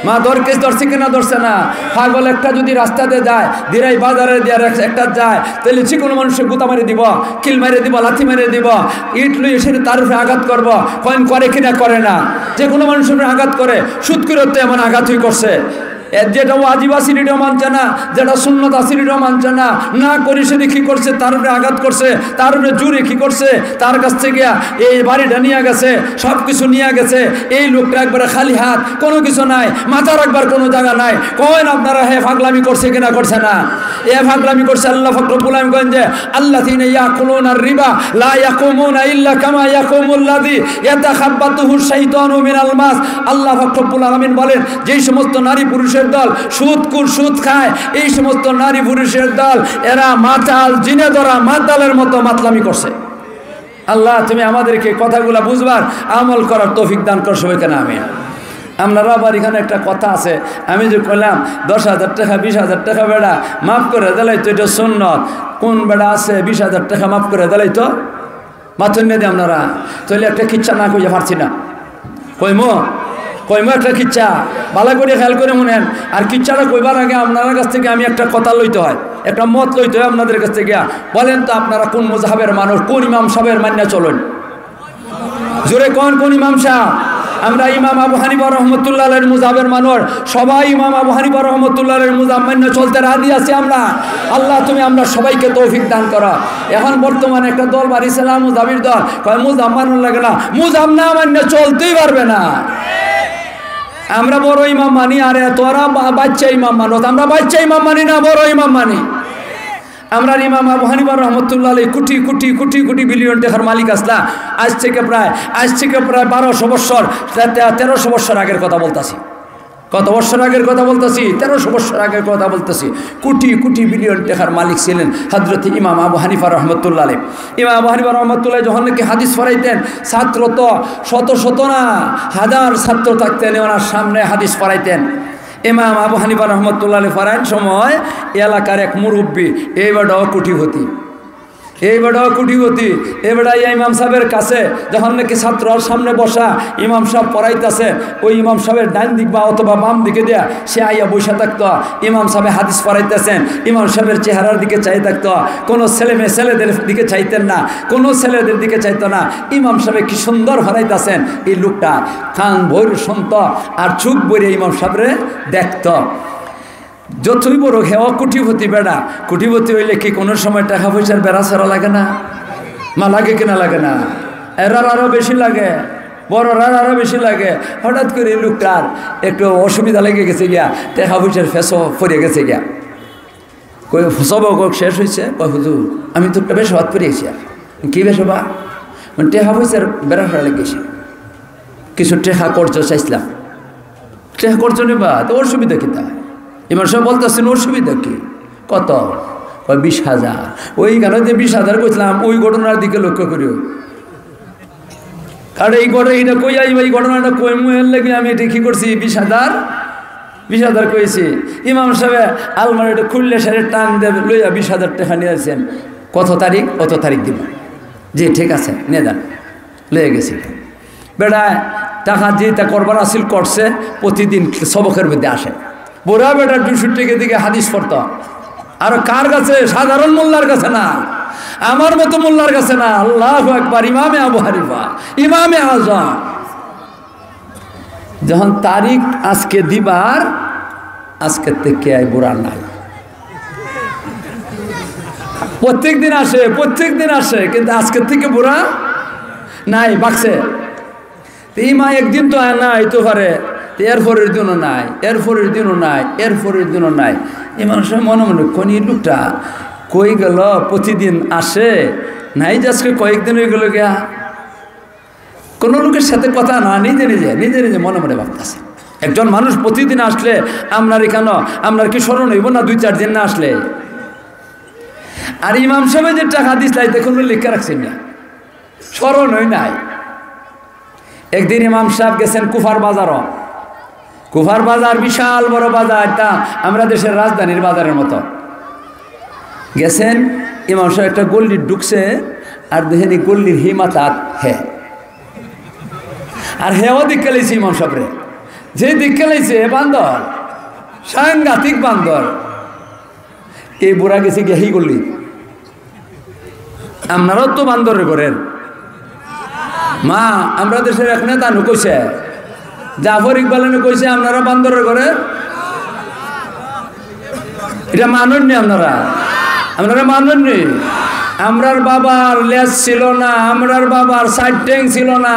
মা দরকেশ ধরছে কি না ধরছে না? পাগল একটা যদি রাস্তাতে যায়, দিরাই বাজারে দিয়া রেক-, একটা যায়, তাইলে যে কোনো মানুষে গুতা মারি দিব, কিল মারি দিব, লাথি মারি দিব, ইট লইয়া সে তার উপরে আঘাত করব। কইন করে কি না করে না? যে কোনো মানুষের উপরে আঘাত করে, সুদ করে তো এমন আঘাতই করছে। এ যেটা ওয়াজিব আছিল এটাও মানছে না, যেটা সুন্নত আছিল এটাও মানছে না। না করি সে কি করছে? তার উপরে আঘাত করছে, তার উপরে জুরে কি করছে? তার কাছ থাকি এই বাড়িটা নিয়া গেছে, সব কিছু নিয়া গেছে। এই লোকটা একবারে খালি হাত, কোনো কিছু নাই, মাথা রাখবার কোনো জাগা নাই। কইন আপনারা, হে ফাগলামি করছে কি না করছে না? এ ফাগলামি করছে। আল্লাহ পাক রব্বুল আলামিন কইন যে, "আল্লাযীনা ইয়াকুলুনার রিবা লা ইয়াকুমুনা ইল্লা কামা ইয়াকুমুল্লাযী ইয়াতাখাব্বাতুহুশ শাইতানু মিনাল মাস।" আল্লাহ পাক রব্বুল আলামিন বলেন, যেই সমস্ত নারী পুরুষের দল সুদখুর, সুদ খায়, এই সমস্ত নারী পুরুষের দল, এরা মাতাল, জিনে ধরা মাতালের মতো মাতলামি করছে। আল্লাহ, তুমি আমাদেরকে কথাগুলা বুঝবার, আমল করার তৌফিক দান করো সবাইকে, আমিন। আপনারা আবার এখানে একটা কথা আছে, আমি যে কইলাম দশ হাজার টেকা, বিশ হাজার টেকা বেটা মাফ করে দিলাইতো, এটা সুন্নত। কোন বেটা আছে বিশ হাজার টেকা মাফ করে দিলাইতো? মাথুন না দি আপনারা, তাইলে একটা কিচ্ছা না কইয়া পারছি না। কইমু, কইমু একটা কিচ্ছা, ভালা করি খেয়াল করি হুনেন। আর কিচ্ছাটা কইবার আগে আপনারার কাছ থাকি আমি একটা কথা লইতে হয়, একটা মত লইতে হয় আপনাদের কাছ থাকি। বলেন তো, আপনারা কোন মুজাহাবের মানুষ, কোন ইমাম সাহেবের মাইন্না চলেন? জোরে কইন, কোন ইমাম সাহেব? আমরা ইমাম আবু হানিফা রহমতুল্লাহ আলাইহির মুজাহাবের মানুষ, সবাই ইমাম আবু হানিফা রহমতুল্লাহ আলাইহির মুজাহাব মাইন্না চলতে রাজি আছি আমরা। আল্লাহ, তুমি আমরা সবাইকে তৌফিক দান করো। এখন বর্তমানে একটা দল বাড়িছিল মুজাহাবির দল, কয় মুজাহাব মানা লাগে না, মুজাহাব না মাইন্না চলতেই পারবে না। আমরা বড় ইমাম মানি, আরে তোরা বা-, বাচ্চা ইমাম মানো, আমরা বাচ্চা ইমাম মানি না, বড় ইমাম মানি। আমরার ইমাম আবু হানিফা রহমতুল্লাহ আলাইহি কোটি কোটি কোটি কোটি বিলিয়ন টেকার মালিক আছলা। আইজ থাকি প্রায়, আইজ থাকি প্রায় বারোশো বছর, তে-, তে-, তেরোশো বছর আগের কথা বলতাছি। কত বছর আগের কথা বলতাছি? তেরোশো বছর আগের কথা বলতাছি। কোটি কোটি বিলিয়ন টেকার মালিক ছিলেন হযরত ইমাম আবু হানিফা রহমতুল্লাহ আলাইহি। ইমাম আবু হানিফা রহমতুল্লাহ যখন নাকি হাদিস পড়াইতেন, ছাত্র তো শত শত না, হাজার ছাত্র থাকতেন, ওনার সামনে হাদিস পড়াইতেন। ইমাম আবু হানিফা রহমতুল্লাহ আলাইহি পড়াইন সময় এলাকার এক মুরব্বী, এই বেটাও কোটিপতি, এই বেটাও কোটিপতি, এই বেটা ইয়া ইমাম সাহেবের কাছে যখন নাকি ছাত্রর সামনে বসা, ইমাম সাহেব পড়াইতাছে, ওই ইমাম সাহেবের ডাইন দিক বা অথবা বাম দিকে দিয়া সে আইয়া বইসা থাকতো। ইমাম সাহেব হাদিস পড়াইতেছেন, ইমাম সাহেবের চেহারার দিকে চাই থাকতো। কোনো ছেলে মেয়ে ছেলেদের দিকে চাইতেন না, কোনো ছেলেদের দিকে চাইতো না। ইমাম সাহেব কি সুন্দর পড়াইতেছেন, এই লোকটা কান ভরে শুনতো আর চোখ ভরে ইমাম সাহেবরে দেখতো। যতই বড় হেও কোটিপতি বেটা, কোটিপতি অইলে কি কোনো সময় টেকা পয়সার বেড়া ছাড়া লাগে না? মা, লাগে কিনা লাগে না? এরার আরো বেশি লাগে। বড়রার আরো বেশি লাগে। হঠাৎ করি লোকটার একটু অসুবিধা লেগে গেছে গিয়া, টেকা পয়সার ফেসো পড়ে গেছে গিয়া। কই, সবক শেষ অইছে? কয়, "হুজুর, আমি তো একটা বেশাবাত পড়ি আইছি।" আর কি বেশাবাত? মানে, টেকা পয়সার বেড়া ফেরা লেগেছে, কিছু টেকা কর্জ চাইছিলাম। টেকা কর্জ নিবা, তো অসুবিধা কিতা? ইমাম সাহেব বলতেছেন, "অসুবিধা কি?" "কত?" কয়, "বিশ হাজার।" ওই কেন যে বিশ হাজার কইছিলাম, ওই ঘটনার দিকে লক্ষ্য করিও। কারণ এই ঘটনা, এটা কই আইবা, এই ঘটনাটা কই মুয়ের লাগি আমি এটা কি করছি, বিশ হাজার, বিশ হাজার কইছি। ইমাম সাহেব আলমারিটা খুললে, সেটা টান দেবে, লইয়া বিশ হাজার টেকা নিয়ে আসছেন। "কত তারিখ?" "অত তারিখ দিব।" "জি, ঠিক আছে, নিয়ে যান।" লইয়া গেছি। বেটায় টেকা যেটা করবার আছিল করছে, প্রতিদিন সবকের মধ্যে আসে। বুড়া বেটা দুশো টেকা দিকে হাদিস পড়তো। আর কার কাছে? সাধারণ মোল্লার কাছে না, আমার মতো মোল্লার কাছে না। আল্লাহু আকবার, ইমামে আবু হানিফা, ইমামে আজম। যখন তারিখ আজকে দিবার, আজকে থেকে আর বুড়া নাই। প্রত্যেক দিন আসে, প্রত্যেক দিন আসে, কিন্তু আজকে থেকে বুড়া নাই, বাঁচছে। তো ইমা একদিন তো আর না আইতে পারে, তো এরপরের দিনও নাই, এরপরের দিনও নাই, এরপরের দিনও নাই। ইমাম সাহেব মনে মনে, "কোন এই লোকটা কই গেল? প্রতিদিন আসে, নাই যে আজকে কয়েকদিন হয়ে গেল গিয়া।" কোনো লোকের সাথে কথা না, নিজে নিজে, নিজে নিজে মনে মনে ভাবতেছে। একজন মানুষ প্রতিদিন আসলে আপনার এখানে, আপনার কি স্মরণ হইব না দুই চার দিন না আসলে? আর ইমাম সাহেব যে টেকা দিস লাই, দেখুন লিখে রাখছেন না, স্মরণ হই নাই। একদিন ইমাম সাহেব গেছেন কুফার বাজারও। কুফার বাজার বিশাল বড় বাজার, তা আমরা দেশের রাজধানীর বাজারের মতো। গেছেন, ইমাম সাহেব একটা গল্লি ঢুকছে, আর দেখেন এই গল্লির হিমাতাত হে, আর হেও দিকে লাইছে ইমাম সাহেবরে। যে দিকে লাইছে, বান্দর, সাংঘাতিক বান্দর। এই বুড়া গেছে গিয়া হি গল্লি। আপনারাও তো বান্দরের ঘরের মা, আমরা দেশের এক নেতা নু কইছে, জাফর ইকবালে নু কইছে, "আপনারা বান্দরের ঘরের।" এটা মানননি আপনারা, আপনারা মানননি। আমরার বাবার লেজ ছিল না, আমরার বাবার চাইর ঠ্যাং ছিল না,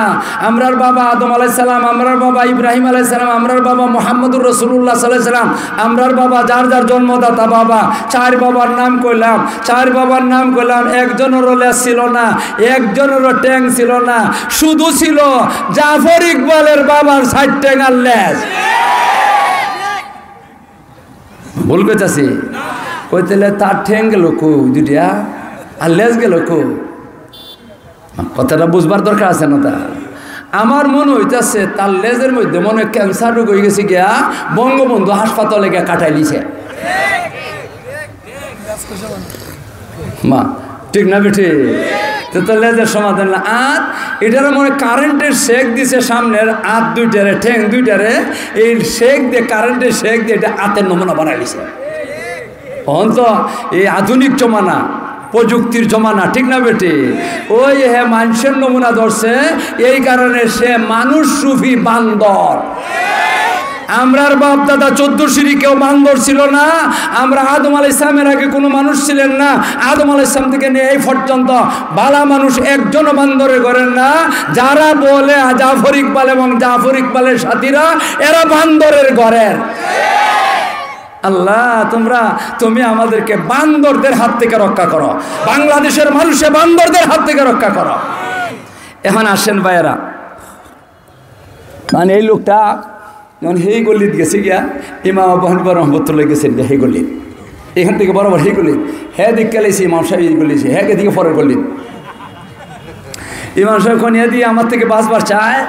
আমরার বাবা আদম আলাইহিস সালাম, আমরার বাবা ইব্রাহিম আলাইহিস সালাম, আমরার বাবা মুহাম্মদুর রাসূলুল্লাহ সাল্লাল্লাহু আলাইহি সাল্লাম, আমরার বাবা যার যার জন্মদাতা বাবা, চাইর বাবার নাম কইলাম, চাইর বাবার নাম কইলাম, একজনেরও লেজ ছিল না, একজনেরও ঠ্যাং ছিল না, শুধু ছিল জাফর ইকবালের বাবার চাইর ঠ্যাং আর লেজ। ভুল কইতাছি? কইতেলে তার ঠ্যাং গেল কো দুইটা, আর লেজ গেল কো? কথাটা বুঝবার দরকার আছে না তা? আমার মনে হইতাছে তার লেজের মধ্যে মনে হয় ক্যান্সার রোগ হয়ে গেছে গিয়া, বঙ্গবন্ধু হাসপাতালে গিয়া কাটাই লিছে। মা, ঠিক না বেটি? তো তার লেজের সমাধান না। আর এটার মনে কারেন্টের সেক দিছে সামনের আত দুইটারে, ঠ্যাং দুইটারে, এই সেক দিয়ে, কারেন্টের সেক দিয়ে এটা আতের নমুনা বানাই লিছে। অখন তো এই আধুনিক জমানা, প্রযুক্তির জমানা, ঠিক না বেটি? ওই হে মানুষের নমুনা ধরছে, এই কারণে সে মানুষ রূপী বান্দর। আমরার বাপ দাদা চোদ্দ সিঁড়ি কেউ বান্দর ছিল না। আমরা আদম আলাইহিস সালামের আগে কোনো মানুষ ছিলেন না। আদম আলাইহিস সালাম থেকে নিয়ে এই পর্যন্ত বালা মানুষ একজনও বান্দরের ঘরের না। যারা বলে জাফর ইকবাল এবং জাফর ইকবালের সাথীরা, এরা বান্দরের ঘরের। আল্লাহ, তোমরা, তুমি আমাদেরকে বান্দরদের হাত থেকে রক্ষা করো, বাংলাদেশের মানুষে বান্দরদের হাত থেকে রক্ষা করো। এখন আসেন ভাইয়েরা, মানে এই লোকটা যখন হেই গল্লিত গেছে গিয়া, ইমাম আবু হানিফা রহমতুল্লাহ গেছেন গিয়া হেই গল্লিত, এখান থেকে বরাবর হেই গল্লিত, হে দিকে লাইছে ইমাম সাহেব এই গল্লিত, হে এদিকে পরের গল্লিত। ইমাম সাহেব কোন এদি আমার থেকে বাঁচবার চায়,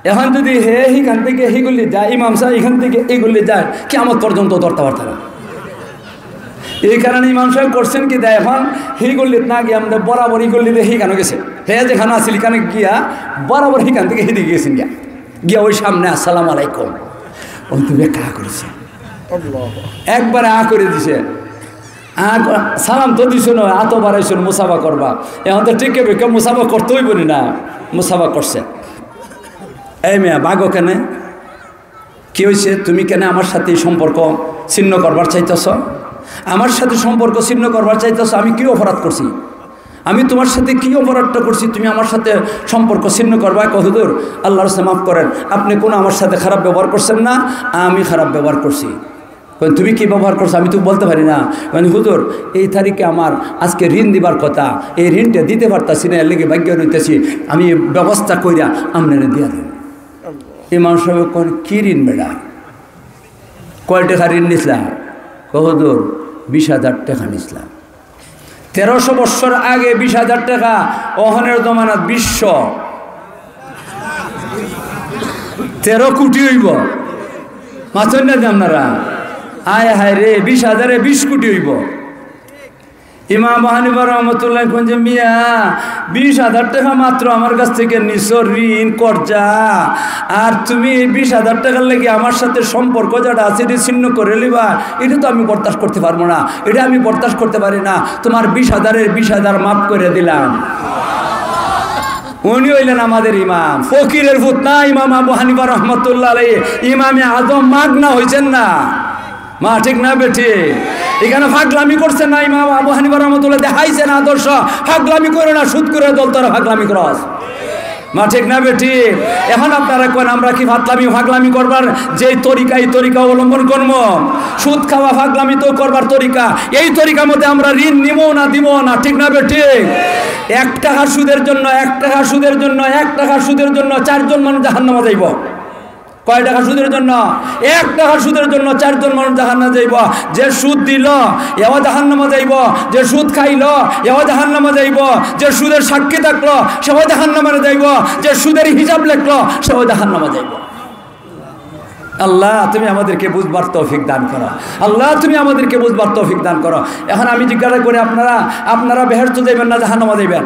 এখন যদি হে হিখান থেকে হি গল্লিত যায়, ইমাম সাহেব এখান থেকে এই গল্লিত যায়, কিয়ামত পর্যন্ত ধরতে পারতে না। এই কারণে ইমাম সাহেব করছেন কি, দেয় এখন হি গল্লিত না গিয়া আমরা বরাবর ই গল্লিতে হিখানো গেছে, হে যেখানে আছিল এখানে গিয়া বরাবর হিখান থেকে হিদিকে গেছেন গিয়া, গিয়া ওই সামনে "আসসালামু আলাইকুম", ও তো বেকা করেছে, একবারে আ করে দিছে। আ ক-, সালাম তো দিছো না, আতো বাড়াইছো, মুসাফা করবা। এখন তো টিকে বেকে মুসাফা করতে হইব নি না, মুসাফা করছে। এই মিয়া, বাগো কেনে? কি হয়েছে? তুমি কেন আমার সাথে এই সম্পর্ক ছিন্ন করবার চাইতেছ? আমার সাথে সম্পর্ক ছিন্ন করবার চাইতেছ? আমি কি অপরাধ করছি? আমি তোমার সাথে কি অপরাধটা করছি, তুমি আমার সাথে সম্পর্ক ছিন্ন করবা?" কয়, "হুজুর, আল্লাহর রাস্তায় মাফ করেন, আপনি কোনো আমার সাথে খারাপ ব্যবহার করছেন না, আমি খারাপ ব্যবহার করছি।" কয়, "তুমি কি ব্যবহার করছো? আমি তো বলতে পারি না।" মানে, "হুজুর, এই তারিখে আমার আজকে ঋণ দিবার কথা, এই ঋণটা দিতে পারতাছি না, এর লাগি বাধ্য রইতেছি, আমি ব্যবস্থা কইরা আপনারে দিয়া দেব।" ইমাম সাহেব কন, "কি ঋণ বেটা? কয় টাকা ঋণ নিছিলা?" কয়, "হুজুর, বিশ হাজার টাকা নিছিলাম।" তেরোশো বছর আগে বিশ হাজার টাকা, অহনের জমানাত বিশশো, তেরো কোটি অইবো। মাতইন না যে আপনারা, আয় হায় রে, বিশ হাজারে বিশ কোটি অইবো। ইমাম আবু হানিফা রহমতুল্লাহ কইন যে, "মিয়া, বিশ হাজার টাকা মাত্র আমার কাছ থেকে নিছো ঋণ, কর্জা, আর তুমি এই বিশ হাজার টাকার লাগি আমার সাথে সম্পর্ক যেটা আছে, এটা ছিন্ন করে লিবা, এটা তো আমি বরদাস্ত করতে পারবো না, এটা আমি বরদাস্ত করতে পারি না, তোমার বিশ হাজারের বিশ হাজার মাফ করে দিলাম।" উনি হইলেন আমাদের ইমাম, ফকিরের পুত না, ইমাম আবু হানিফা রহমতুল্লাহ আলাইহি, ইমামে আজম মাগনা হইছেন না। মা ঠিক না বেঠিক? এখানে ফাগলামি করছে না ইমাম আবু হানিফা রহমতুল্লাহ, দেখাইছেন আদর্শ। ফাগলামি করে না, সুদ করে দল তারা ফাগলামি করস। মা ঠিক না বেঠিক? এখন আপনারা কইন, আমরা কি ফাতলামি ফাগলামি করবার যেই তরিকা, এই তরিকা অবলম্বন করবো? সুদ খাওয়া ফাগলামি তো করবার তরিকা, এই তরিকা মতে আমরা ঋণ নিবো না, দিবো না, ঠিক না বেঠিক? এক টাকা সুদের জন্য, এক টাকা সুদের জন্য, এক টাকা সুদের জন্য চারজন মানুষ জাহান্নামে যাইবো। কয় টাকা সুদের জন্য? এক টাকা সুদের জন্য চারজন মানুষ জাহান্নামে যাইবো। যে সুদ দিল, এও জাহান্নামে যাইবো। যে সুদ খাইল, এও জাহান্নামে যাইবো। যে সুদের সাক্ষী থাকলো, সেও জাহান্নামে যাইবো। যে সুদের হিসাব লেখলো, সেও জাহান্নামে যাইবো। আল্লাহ, তুমি আমাদেরকে বুঝবার তৌফিক দান করো। আল্লাহ, তুমি আমাদেরকে বুঝবার তৌফিক দান করো। এখন আমি জিজ্ঞাসা করি, আপনারা, আপনারা বেহেশত যাইবেন না জাহান্নামে যাইবেন?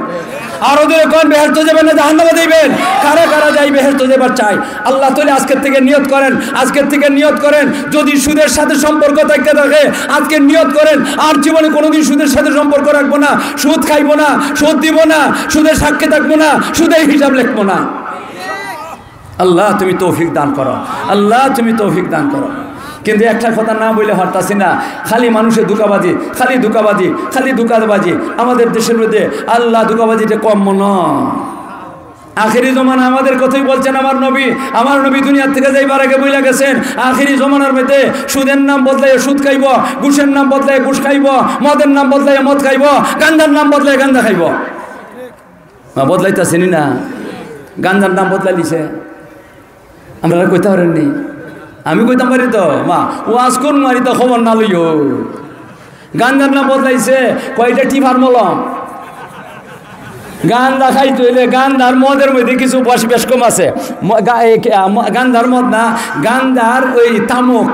আরো জোরে কইন, বেহেশত যাবেন না জাহান্নামে যাইবেন? কারা কারা যাই বেহেশত যাবার চাই? আল্লাহ তাআলা আজকের থেকে নিয়ত করেন, আজকের থেকে নিয়ত করেন, যদি সুদের সাথে সম্পর্ক থাকতে থাকে, আজকে নিয়ত করেন, আর জীবনে কোনোদিন সুদের সাথে সম্পর্ক রাখবো না, সুদ খাইবো না, সুদ দিব না, সুদের সাক্ষী থাকবো না, সুদের হিসাব লিখবো না। আল্লাহ, তুমি তৌফিক দান করো, আল্লাহ, তুমি তৌফিক দান করো। কিন্তু একটা কথা না বলে পারতাছি না, খালি মানুষের ধোঁকাবাজি, খালি ধোঁকাবাজি, খালি ধোঁকাবাজি। আমাদের দেশের মধ্যে আল্লাহ ধোঁকাবাজিটা কম মনে হয়। আখেরি জমানা আমাদের কথাই বলছেন আমার নবী। আমার নবী দুনিয়ার থেকে যাইবার আগে বইলা গেছেন, আখেরি জমানার মধ্যে সুদের নাম বদলাইয়া সুদ খাইবো, ঘুষের নাম বদলাইয়া ঘুষ খাইবো, মদের নাম বদলাইয়া মদ খাইবো, গাঞ্জার নাম বদলাইয়া গাঞ্জা খাইবো। মা, বদলাইতাছে নি না? গাঞ্জার নাম বদলাইলিছে। আপনারা কইতা পারেন নি? আমি কইতাম পারি তো, মা, ওয়াজ করমু আর ইতা খবর না লইও। গাঞ্জার নাম বদলাইছে, কয় ইটা টিফার মলম। গাঞ্জা খাইতে হইলে গাঞ্জার মদের মধ্যে কিছু বস বেশ কম আছে। ম-, গা-, এ, কে-, আ, ম-, গাঞ্জার মদ না, গাঞ্জার ওই তামুক।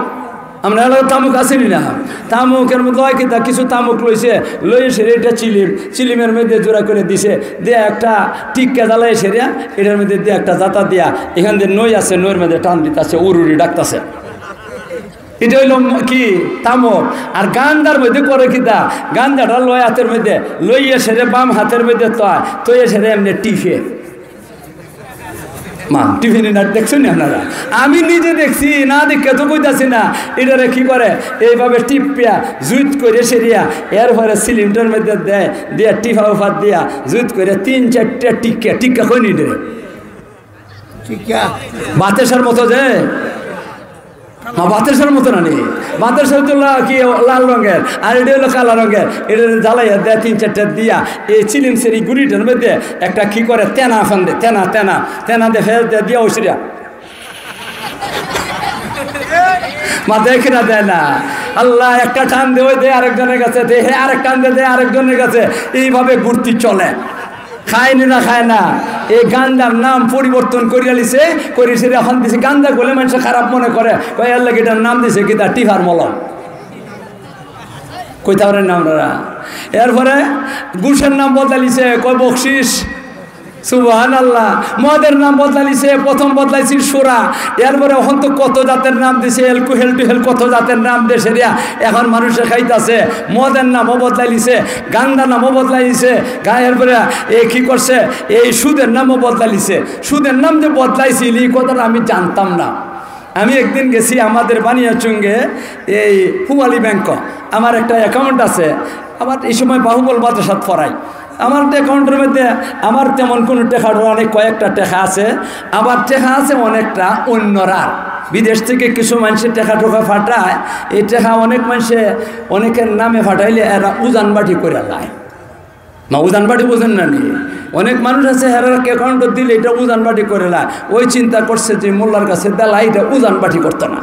আমরা এলাকার তামুক আছে নি না? তামুকের মধ্যে হয় কি, তা কিছু তামুক লইছে, লইয়া সেরে এটা চিলিম, চিলিমের মধ্যে জোড়া করে দিছে, দিয়ে একটা টিক্কা জ্বালাইয়া সেরে এটার মধ্যে দিয়ে একটা জাতা দিয়া, এখান দিয়ে নই আছে, নইর মধ্যে টান দিতাছে, উড়ুড়ি ডাকতাছে। এটা হইল ম-, কি? তামুক। আর গাঞ্জার মধ্যে করে কি তা? গাঞ্জাটা লয় হাতের মধ্যে, লইয়া সেরে বাম হাতের মধ্যে তয়, তইয়া সেরে এমনি টিফে। মা, টিফিনি নাট দেখছেন নি আপনারা? আমি নিজে দেখছি, না দেখে তো কইতাছি না। এটারে কি করে? এইভাবে টিপিয়া, জুইত করে সেরিয়া, এরপরে সিলিন্ডার মধ্যে দেয়, দিয়া টিফা উফাত দিয়া, জুইত করে তিন চারটা টিক্কা, টিক্কা কই নি রে? টিক্কা। বাতাসের মতো যে? না, বাতাসের মতো না নি। বাতাস হইতো লা-, কি লাল রঙের, আর এটা হইলো কালা রঙের। এটা জ্বালাইয়া দেয় তিন চারটা দিয়া, এই চিলিম সেরি গুড়িটার মধ্যে একটা কি করে তেনা ফান্দে, তেনা, তেনা, তেনা দিয়ে ফেলে দেয়, দিয়া ওই সেরিয়া। মা দেখে না দেয় না। আল্লাহ একটা টান দে, ওই দে আরেকজনের কাছে, দে হে আরেক টান দে, দে আরেকজনের কাছে। এইভাবে ঘুরতি চলে। খায় নি না খায় না? এই গাঞ্জার নাম পরিবর্তন করিয়া লিছে, করি সেরে এখন দিছে গাঞ্জা করলে মানুষে খারাপ মনে করে। কয় এর লাগি এটার নাম দিছে কি তা টিফার মলম। কইতা পারেন না আপনারা? এরপরে ঘুষের নাম বদলাইছে, কয় বকশিস। সুবহানাল্লাহ। মদের নাম বদলাইছে, প্রথম বদলাইছে সুরা, এরপরে এখন তো কত জাতের নাম দিছে, এলকোহল টুহেল কত জাতের নাম দেশে দিয়া এখন মানুষে খাইতাছে। মদের নামও বদলাইছে, গাঞ্জার নামও বদলাইছে, গা-, এরপরে এ কি করছে, এই সুদের নামও বদলাইছে। সুদের নাম যে বদলাইছিল, এই কথাটা আমি জানতাম না। আমি একদিন গেছি আমাদের বানিয়াচুঙ্গে, এই পুয়ালি ব্যাংক, আমার একটা অ্যাকাউন্ট আছে, আমার এই সময় বাহুবল মাদ্রাসাত পড়াই। আমার অ্যাকাউন্টের মধ্যে আমার তেমন কোনো টেকা টোকা নেই, কয়েকটা টেকা আছে, আবার টেকা আছে অনেকটা অন্যরার। বিদেশ থেকে কিছু মানুষে টেকা টোকা পাঠায়, এই টেকা অনেক মানুষে অনেকের নামে পাঠাইলে এরা উজানবাটি করে লায়। না, উজানবাটি বুঝেন না নি? অনেক মানুষ আছে, হেরার অ্যাকাউন্টে দিলে এটা উজানবাটি করে লায়। ওই চিন্তা করছে যে মোল্লার কাছে দিলে এটা উজানবাটি করতো না।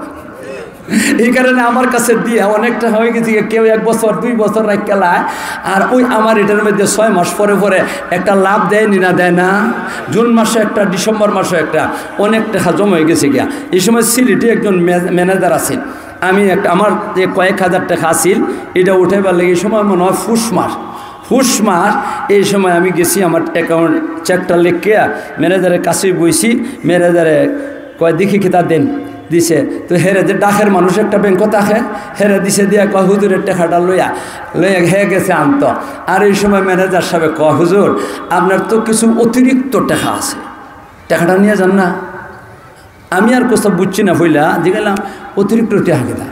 এই কারণে আমার কাছে দিয়া অনেকটা হয়ে গেছে, কেউ এক বছর, দুই বছর রাখিয়া লায়, আর ওই আমার এটার মধ্যে ছয় মাস পরে পরে একটা লাভ দেয় নি, না দেয় না? জুন মাসে একটা, ডিসেম্বর মাসে একটা, অনেক টেকা জমা হয়ে গেছে গিয়া। এই সময় সিলেটে একজন মে-, ম্যানেজার আছে, আমি একটা, আমার যে কয়েক হাজার টেকা আছিল, এটা উঠাইবার লাগি এই সময় মনে হয় ফুস মাস, ফুস মাস, এই সময় আমি গেছি, আমার অ্যাকাউন্ট চেকটা লেখিয়া ম্যানেজারের কাছে বইছি, ম্যানেজারে কয়, "দেখি কিতা দেন।" দিছে। তো হেরে যে ডাকের মানুষ একটা ব্যাংকো থাকে, হেরে দিছে দিয়া কয়, "হুজুরের টেকাটা লইয়া, লইয়া হে গেছে আনতো।" আর এই সময় ম্যানেজার সাহেব কয়, "হুজুর, আপনার তো কিছু অতিরিক্ত টেকা আছে, টেকাটা নিয়ে যান না।" আমি আর কথা বুঝছি না, হইলা যে গেলাম, "অতিরিক্ত টেকা কিতা?"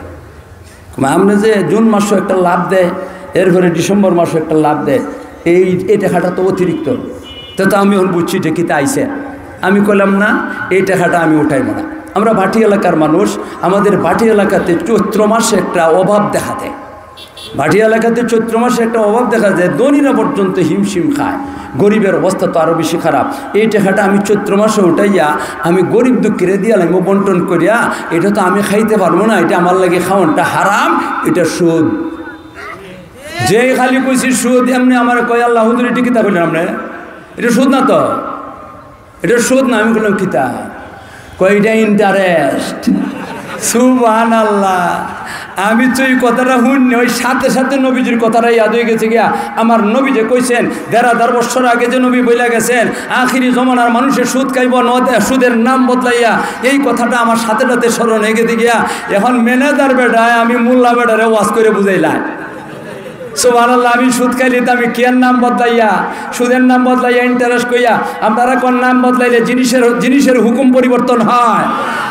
মানে, আপনি যে জুন মাসও একটা লাভ দেয়, এরপরে ডিসেম্বর মাসও একটা লাভ দেয়, এই, এই টেকাটা তো অতিরিক্ত। তো, তো আমি এখন বুঝছি যে কিতা আইছে। আমি কইলাম, "না, এই টেকাটা আমি উঠাইব না।" আমরা ভাটি এলাকার মানুষ, আমাদের ভাটি এলাকাতে চৈত্র মাসে একটা অভাব দেখা দেয়। ভাটি এলাকাতে চৈত্র মাসে একটা অভাব দেখা যায়, ধনীরা পর্যন্ত হিমশিম খায়, গরিবের অবস্থা তো আরও বেশি খারাপ। এই টেকাটা আমি চৈত্র মাসে উঠাইয়া আমি গরিব দুঃখীরে দিয়া লাগবো বন্টন করিয়া, এটা তো আমি খাইতে পারবো না, এটা আমার লাগি খাওয়ানটা হারাম, এটা সুদ। যেই খালি কইছি সুদ, এমনি আমার কয়, "আল্লাহ হুজুর, এটা কিতা কইলেন আপনি? এটা সুদ না তো।" "এটা সুদ না।" আমি বললাম, "কিতা?" কয়, "এটা ইন্টারেস্ট।" সুবহানাল্লাহ। আমি তো এই কথাটা শুনি, ওই সাথে সাথে নবীজির কথাটা ইয়াদ হয়ে গেছে গিয়া। আমার নবীজি কইছেন, দেড় হাজার বছর আগে যে নবী বইলা গেছেন, "আখিরি জমানার মানুষের সুদ খাইব, নদ-, সুদের নাম বদলাইয়া।" এই কথাটা আমার সাথে সাথে স্মরণ হয়ে গেছে গিয়া। এখন ম্যানেজার বেটায়, আমি মোল্লা বেটারে ওয়াজ করে বুঝাইলাম। সুবহানাল্লাহ, আমি সুদ খাইলে তো আমি কিয়ার নাম বদলাইয়া, সুদের নাম বদলাইয়া ইন্টারেস্ট কইয়া, আপনারা কোন নাম বদলাইলে জিনিসের, জিনিসের হুকুম পরিবর্তন হয়?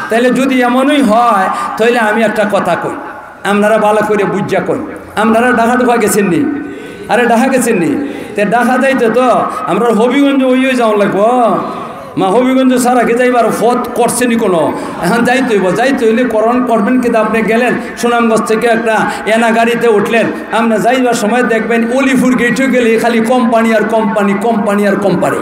তাহলে যদি এমনই হয়, তাহলে আমি একটা কথা কই, আপনারা ভালো করে বুঝা কই, আপনারা ঢাকা ঢুকা গেছেন নি? আরে ঢাকা গেছেন নি? তে ঢাকা যাইতে তো আমরা হবিগঞ্জ ওই ওই যাওয়া লাগবো। মা হবিগঞ্জ ছাড়া কি যাইবার পথ করছে নি কোনো? এখন যাইতে হইব, যাইতে হইলে করণ করবেন কিন্তু আপনি গেলেন সুনামগঞ্জ থেকে একটা এনা গাড়িতে উঠলেন, আপনি যাইবার সময় দেখবেন অলিপুর গেটে গেলে খালি কোম্পানি আর কোম্পানি, কোম্পানি আর কোম্পানি।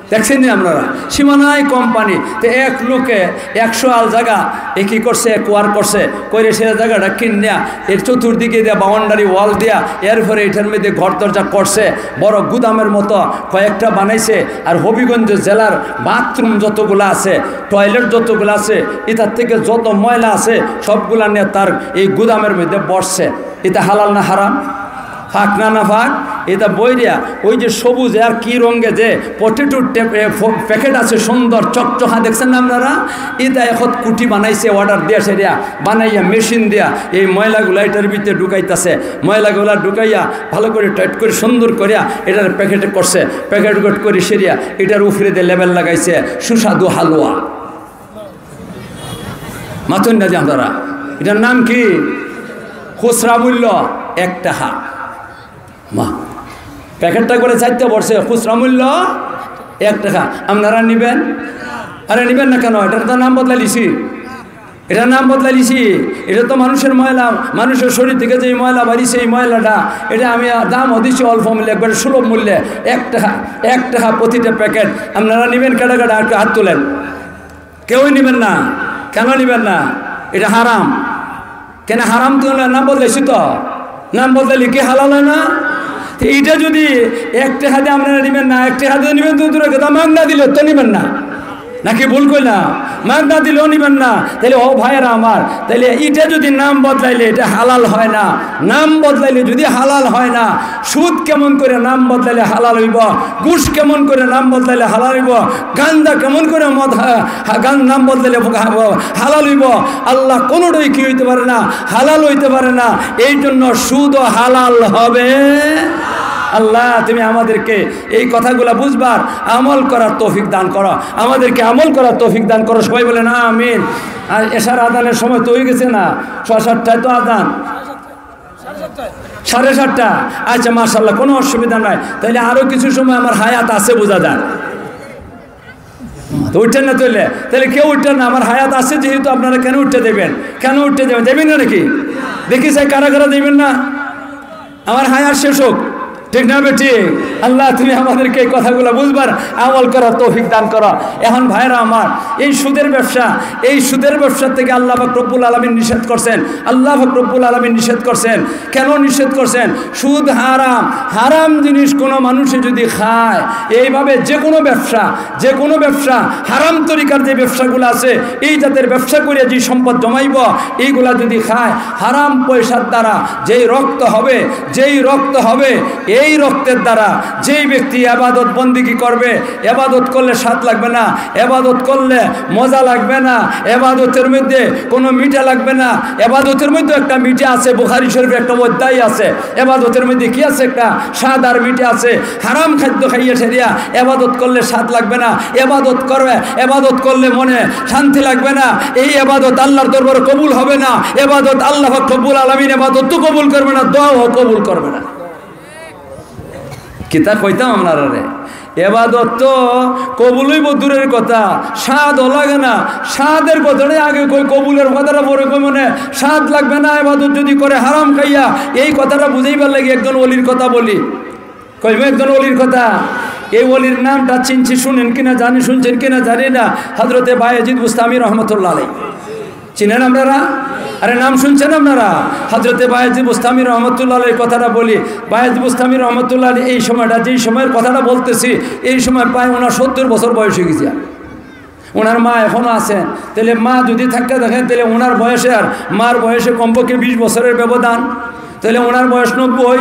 দেখছেন নি আপনারা? সীমানায় কোম্পানি। তো এক লোকে একশো আল জাগা এ কি করছে, একোয়ার করছে, করে সে জাগাটা কিনিয়া এর চতুর্দিকে দিয়া বাউন্ডারি ওয়াল দিয়া এরপরে এটার মধ্যে ঘর দরজা করছে, বড় গুদামের মতো কয়েকটা বানাইছে। আর হবিগঞ্জ জেলার বাথরুম যতগুলা আছে, টয়লেট যতগুলা আছে, এটার থেকে যত ময়লা আছে সবগুলা নিয়ে তার এই গুদামের মধ্যে বসছে। এটা হালাল না হারাম? ফাক না না ফাক? এটা বইরিয়া ওই যে সবুজ আর কি রঙে যে পটেটো প্যাকেট আছে সুন্দর চকচকা, দেখছেন না আপনারা? এটা এখন কুটি বানাইছে, অর্ডার দিয়া সেরিয়া বানাইয়া মেশিন দিয়া এই ময়লাগুলা এটার ভিতরে ঢুকাইতাছে। ময়লাগুলা ঢুকাইয়া ভালো করে টাইট করে সুন্দর করিয়া এটার প্যাকেটে করছে, প্যাকেট করে সেরিয়া এটার উপরে দিয়ে লেবেল লাগাইছে সুস্বাদু হালুয়া। মাথুন না যে আপনারা, এটার নাম কি? খুচরা মূল্য এক টাকা। মা, প্যাকেটটা করে চাইতে পড়ছে, খুচরা মূল্য এক টাকা। আপনারা নিবেন? আরে নিবেন না কেন? এটার তো নাম বদলাইলিছি, এটার নাম বদলাইলিছি। এটা তো মানুষের ময়লা, মানুষের শরীর থেকে যে ময়লা বাড়িছে, এই ময়লাটা, এটা আমি দামও দিছি অল্প মূল্যে, একবারে সুলভ মূল্যে, এক টাকা, এক টাকা প্রতিটা প্যাকেট। আপনারা নিবেন? কেটা কেটা একটু হাত তুলেন। কেউই নিবেন না। কেন নিবেন না? এটা হারাম। কেন হারাম? তো না, নাম বদলাইছি তো। নাম বদলাইলে কি হালাল হয় না? তো এইটা যদি এক টাকা দিয়ে আপনারা নিবেন না, এক টাকা দিয়ে নিবেন তো দূরে কথা, মাগনা দিলে তো নিবেন না। নাকি ভুল কইলাম? মাগনা দিলেও নিবেন না। তাহলে ও ভাইয়েরা আমার, তাহলে এটা যদি নাম বদলাইলে এটা হালাল হয় না। নাম বদলাইলে যদি হালাল হয় না, সুদ কেমন করে নাম বদলাইলে হালাল হইব? ঘুষ কেমন করে নাম বদলাইলে হালাল হইব? গাঞ্জা কেমন করে মদ হা-, হা-, গান নাম বদলাইলে হা-, হালাল হইব? আল্লাহ, কোনোটাই কি হইতে পারে না, হালাল হইতে পারে না। এই জন্য সুদও হালাল হবে। আল্লাহ, তুমি আমাদেরকে এই কথাগুলা বুঝবার, আমল করার তৌফিক দান করো, আমাদেরকে আমল করার তৌফিক দান করো। সবাই বলেন আমিন। আর এশার আজানের সময় তো হয়ে গেছে না, সোয়া সাতটায় তো আজান। সাড়ে সাতটা। আচ্ছা, মাশাআল্লাহ, কোনো অসুবিধা নাই। তাইলে আরো কিছু সময় আমার হায়াত আছে, বুঝা যায়। তো উঠেন না তাইলে, তাইলে কেউ উঠেন না। আমার হায়াত আছে যেহেতু, আপনারা কেন উঠতে দেবেন? কেন উঠতে দেবেন? দেবেন না নাকি? দেখি চাই, কারা কারা দেবেন না। আমার হায়াত শেষ হোক, ঠিক না বেঠিক? আল্লাহ, তুমি আমাদেরকে এই কথাগুলো বুঝবার, আমল করার তৌফিক দান করো। এখন ভাইরা আমার, এই সুদের ব্যবসা, এই সুদের ব্যবসা থেকে আল্লাহ পাক রব্বুল আলামিন নিষেধ করছেন। আল্লাহ পাক রব্বুল আলামিন নিষেধ করছেন। কেন নিষেধ করছেন? সুদ হারাম। হারাম জিনিস কোনো মানুষে যদি খায়, এইভাবে যে কোনো ব্যবসা, যে কোনো ব্যবসা, হারাম তরিকার যে ব্যবসাগুলো আছে, এই জাতের ব্যবসা করে যে সম্পদ জমাইব, এইগুলা যদি খায়, হারাম পয়সার দ্বারা যেই রক্ত হবে, যেই রক্ত হবে, এই রক্তের দ্বারা যেই ব্যক্তি এবাদত বন্দিগি করবে, এবাদত করলে স্বাদ লাগবে না, এবাদত করলে মজা লাগবে না, এবাদতের মধ্যে কোনো মিঠা লাগবে না। এবাদতের মধ্যে একটা মিঠা আছে, বুখারী শরীফে একটা অধ্যায় আছে। এবাদতের মধ্যে কি আছে? একটা স্বাদ আর মিঠা আছে। হারাম খাদ্য খাইয়া সেরিয়া এবাদত করলে স্বাদ লাগবে না, এবাদত করবে, এবাদত করলে মনে শান্তি লাগবে না। এই এবাদত আল্লাহর দরবারে কবুল হবে না। এবাদত আল্লাহ পাক রব্বুল আলামিন এবাদত তো কবুল করবে না, দোয়াও কবুল করবে না। কিতা কইতাম আপনারারে? এবাদত তো কবুল অইব দূরের কথা, স্বাদও লাগে না। স্বাদের কথাটাই আগে কই, কবুলের কথাটা পরে কই। মানে স্বাদ লাগবে না এবাদত যদি করে হারাম খাইয়া, এই কথাটা বুঝাইবার লাগি একজন ওলির কথা বলি। কইব একজন ওলির কথা। এই ওলির নামটা চিনছি, শুনেন কিনা জানি, শুনছেন কিনা জানি না, হযরতে বায়েজিদ বুস্তামি রহমতুল্লাহ আলাইহি। চিনেন আপনারা? আরে, নাম শুনছেন আপনারা? হযরতে বায়েজিদ বুস্তামি রহমতুল্লাহ আলাইহির কথাটা বলি। বায়েজিদ বুস্তামি রহমতুল্লাহ আলাইহি এই সময়টা, যেই সময়ের কথাটা বলতেছি, এই সময় প্রায় ওনার সত্তর বছর বয়স হয়ে গেছে। ওনার মা এখনো আছেন। তাহলে মা যদি থাকতে দেখেন, তাহলে ওনার বয়সে আর মার বয়সে কমপক্ষে বিশ বছরের ব্যবধান। তাহলে ওনার বয়স নব্বই,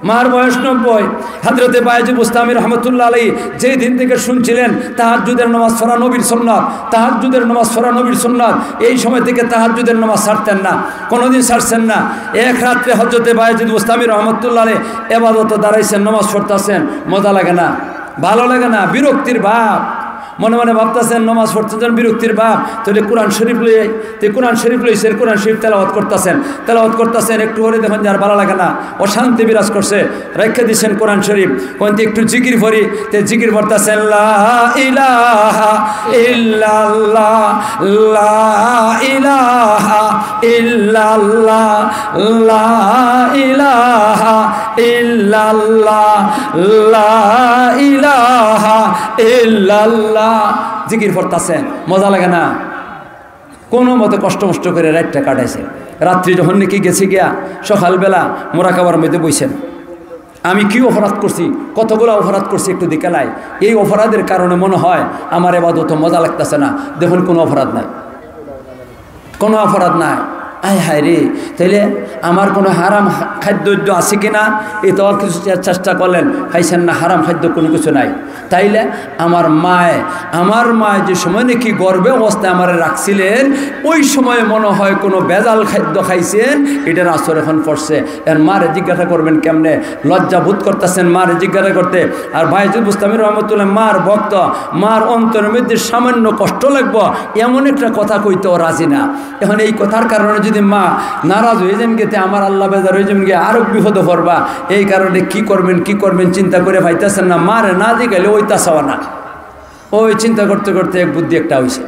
মার বয়স নব্বই। হযরতে বায়েজিদ বুস্তামি রহমতুল্লাহ আলাইহি যেই দিন থেকে শুনছিলেন তাহাজ্জুদের নামাজ পড়া নবীর সুন্নাত, তাহাজ্জুদের নামাজ পড়া নবীর সুন্নাত, এই সময় থেকে তাহাজ্জুদের নামাজ ছাড়তেন না, কোনোদিন ছাড়ছেন না। এক রাত্রে হযরতে বায়েজিদ বুস্তামি রহমতুল্লাহ আলাইহি এবাদতে দাঁড়াইছেন, নামাজ পড়তেছেন, মজা লাগে না, ভালো লাগে না, বিরক্তির ভাব। মনে মনে ভাবতেছেন, নামাজ পড়তে যেন বিরক্তির ভাব, তাহলে কোরআন শরীফ লই, তে কোরআন শরীফ লইছেন, কোরআন শরীফ তেলাওয়াত করতেছেন, তেলাওয়াত করতেছেন, একটু পরে দেখেন যে আর ভালো লাগে না, অশান্তি বিরাজ করছে, রেখে দিছেন কোরআন শরীফ। কোনটি একটু জিকির পড়ি, তে জিকির পড়তেছেন, লা ইলাহা ইল্লাল্লাহ, লা ইলাহা ইল্লাল্লাহ, লা ইলাহা ইল্লাল্লাহ, লা ইলাহা ইল্লাল্লাহ। জিকির পড়তাছেন, মজা লাগে না? কোনো মতে কষ্ট মষ্ট করে রাতটা কাটাইছে। রাত্রি যখন নাকি গেছে গিয়া, সকালবেলা মোরাকাবার মধ্যে বইছেন, আমি কি অপরাধ করছি, কতগুলা অপরাধ করছি একটু দেখে লাই। এই অপরাধের কারণে মনে হয় আমার এবাদত মজা লাগতেছে না। দেখুন, কোনো অপরাধ নাই, কোনো অপরাধ নাই। আয় হায় রে, তাইলে আমার কোনো হারাম খা-, খাদ্য উদ্য আছে কি না? এটাও কিছু চে-, চেষ্টা করলেন, পাইছেন না, হারাম খাদ্য কোনো কিছু নাই। তাইলে আমার মায়ে, আমার মায়ে যে সময় নাকি গর্ভে অবস্থায় আমারে রাখছিলেন, ওই সময় মনে হয় কোনো ভেজাল খাদ্য খাইছেন, এটার আসর এখন পড়ছে। এর মারে জিজ্ঞাসা করবেন কেমনে? লজ্জা বোধ করতেছেন মারে জিজ্ঞাসা করতে। আর বায়েজিদ বুস্তামি রহমতুল্লাহ মার ভক্ত, মার অন্তরের মধ্যে সামান্য কষ্ট লাগবো, এমন একটা কথা কইতেও রাজি না। এখন এই কথার কারণে যদি মা নারাজ হয়ে যান গেতে, আমার আল্লাহ বেজার হয়ে যাবেন গিয়ে, আরো বিপদে পড়বা। এই কারণে কি করবেন, কি করবেন চিন্তা করে পাইতেছেন না। মারে না জিগাইলে ওই তাসাওয়া না। ওই চিন্তা করতে করতে এক বুদ্ধি একটা হইছে,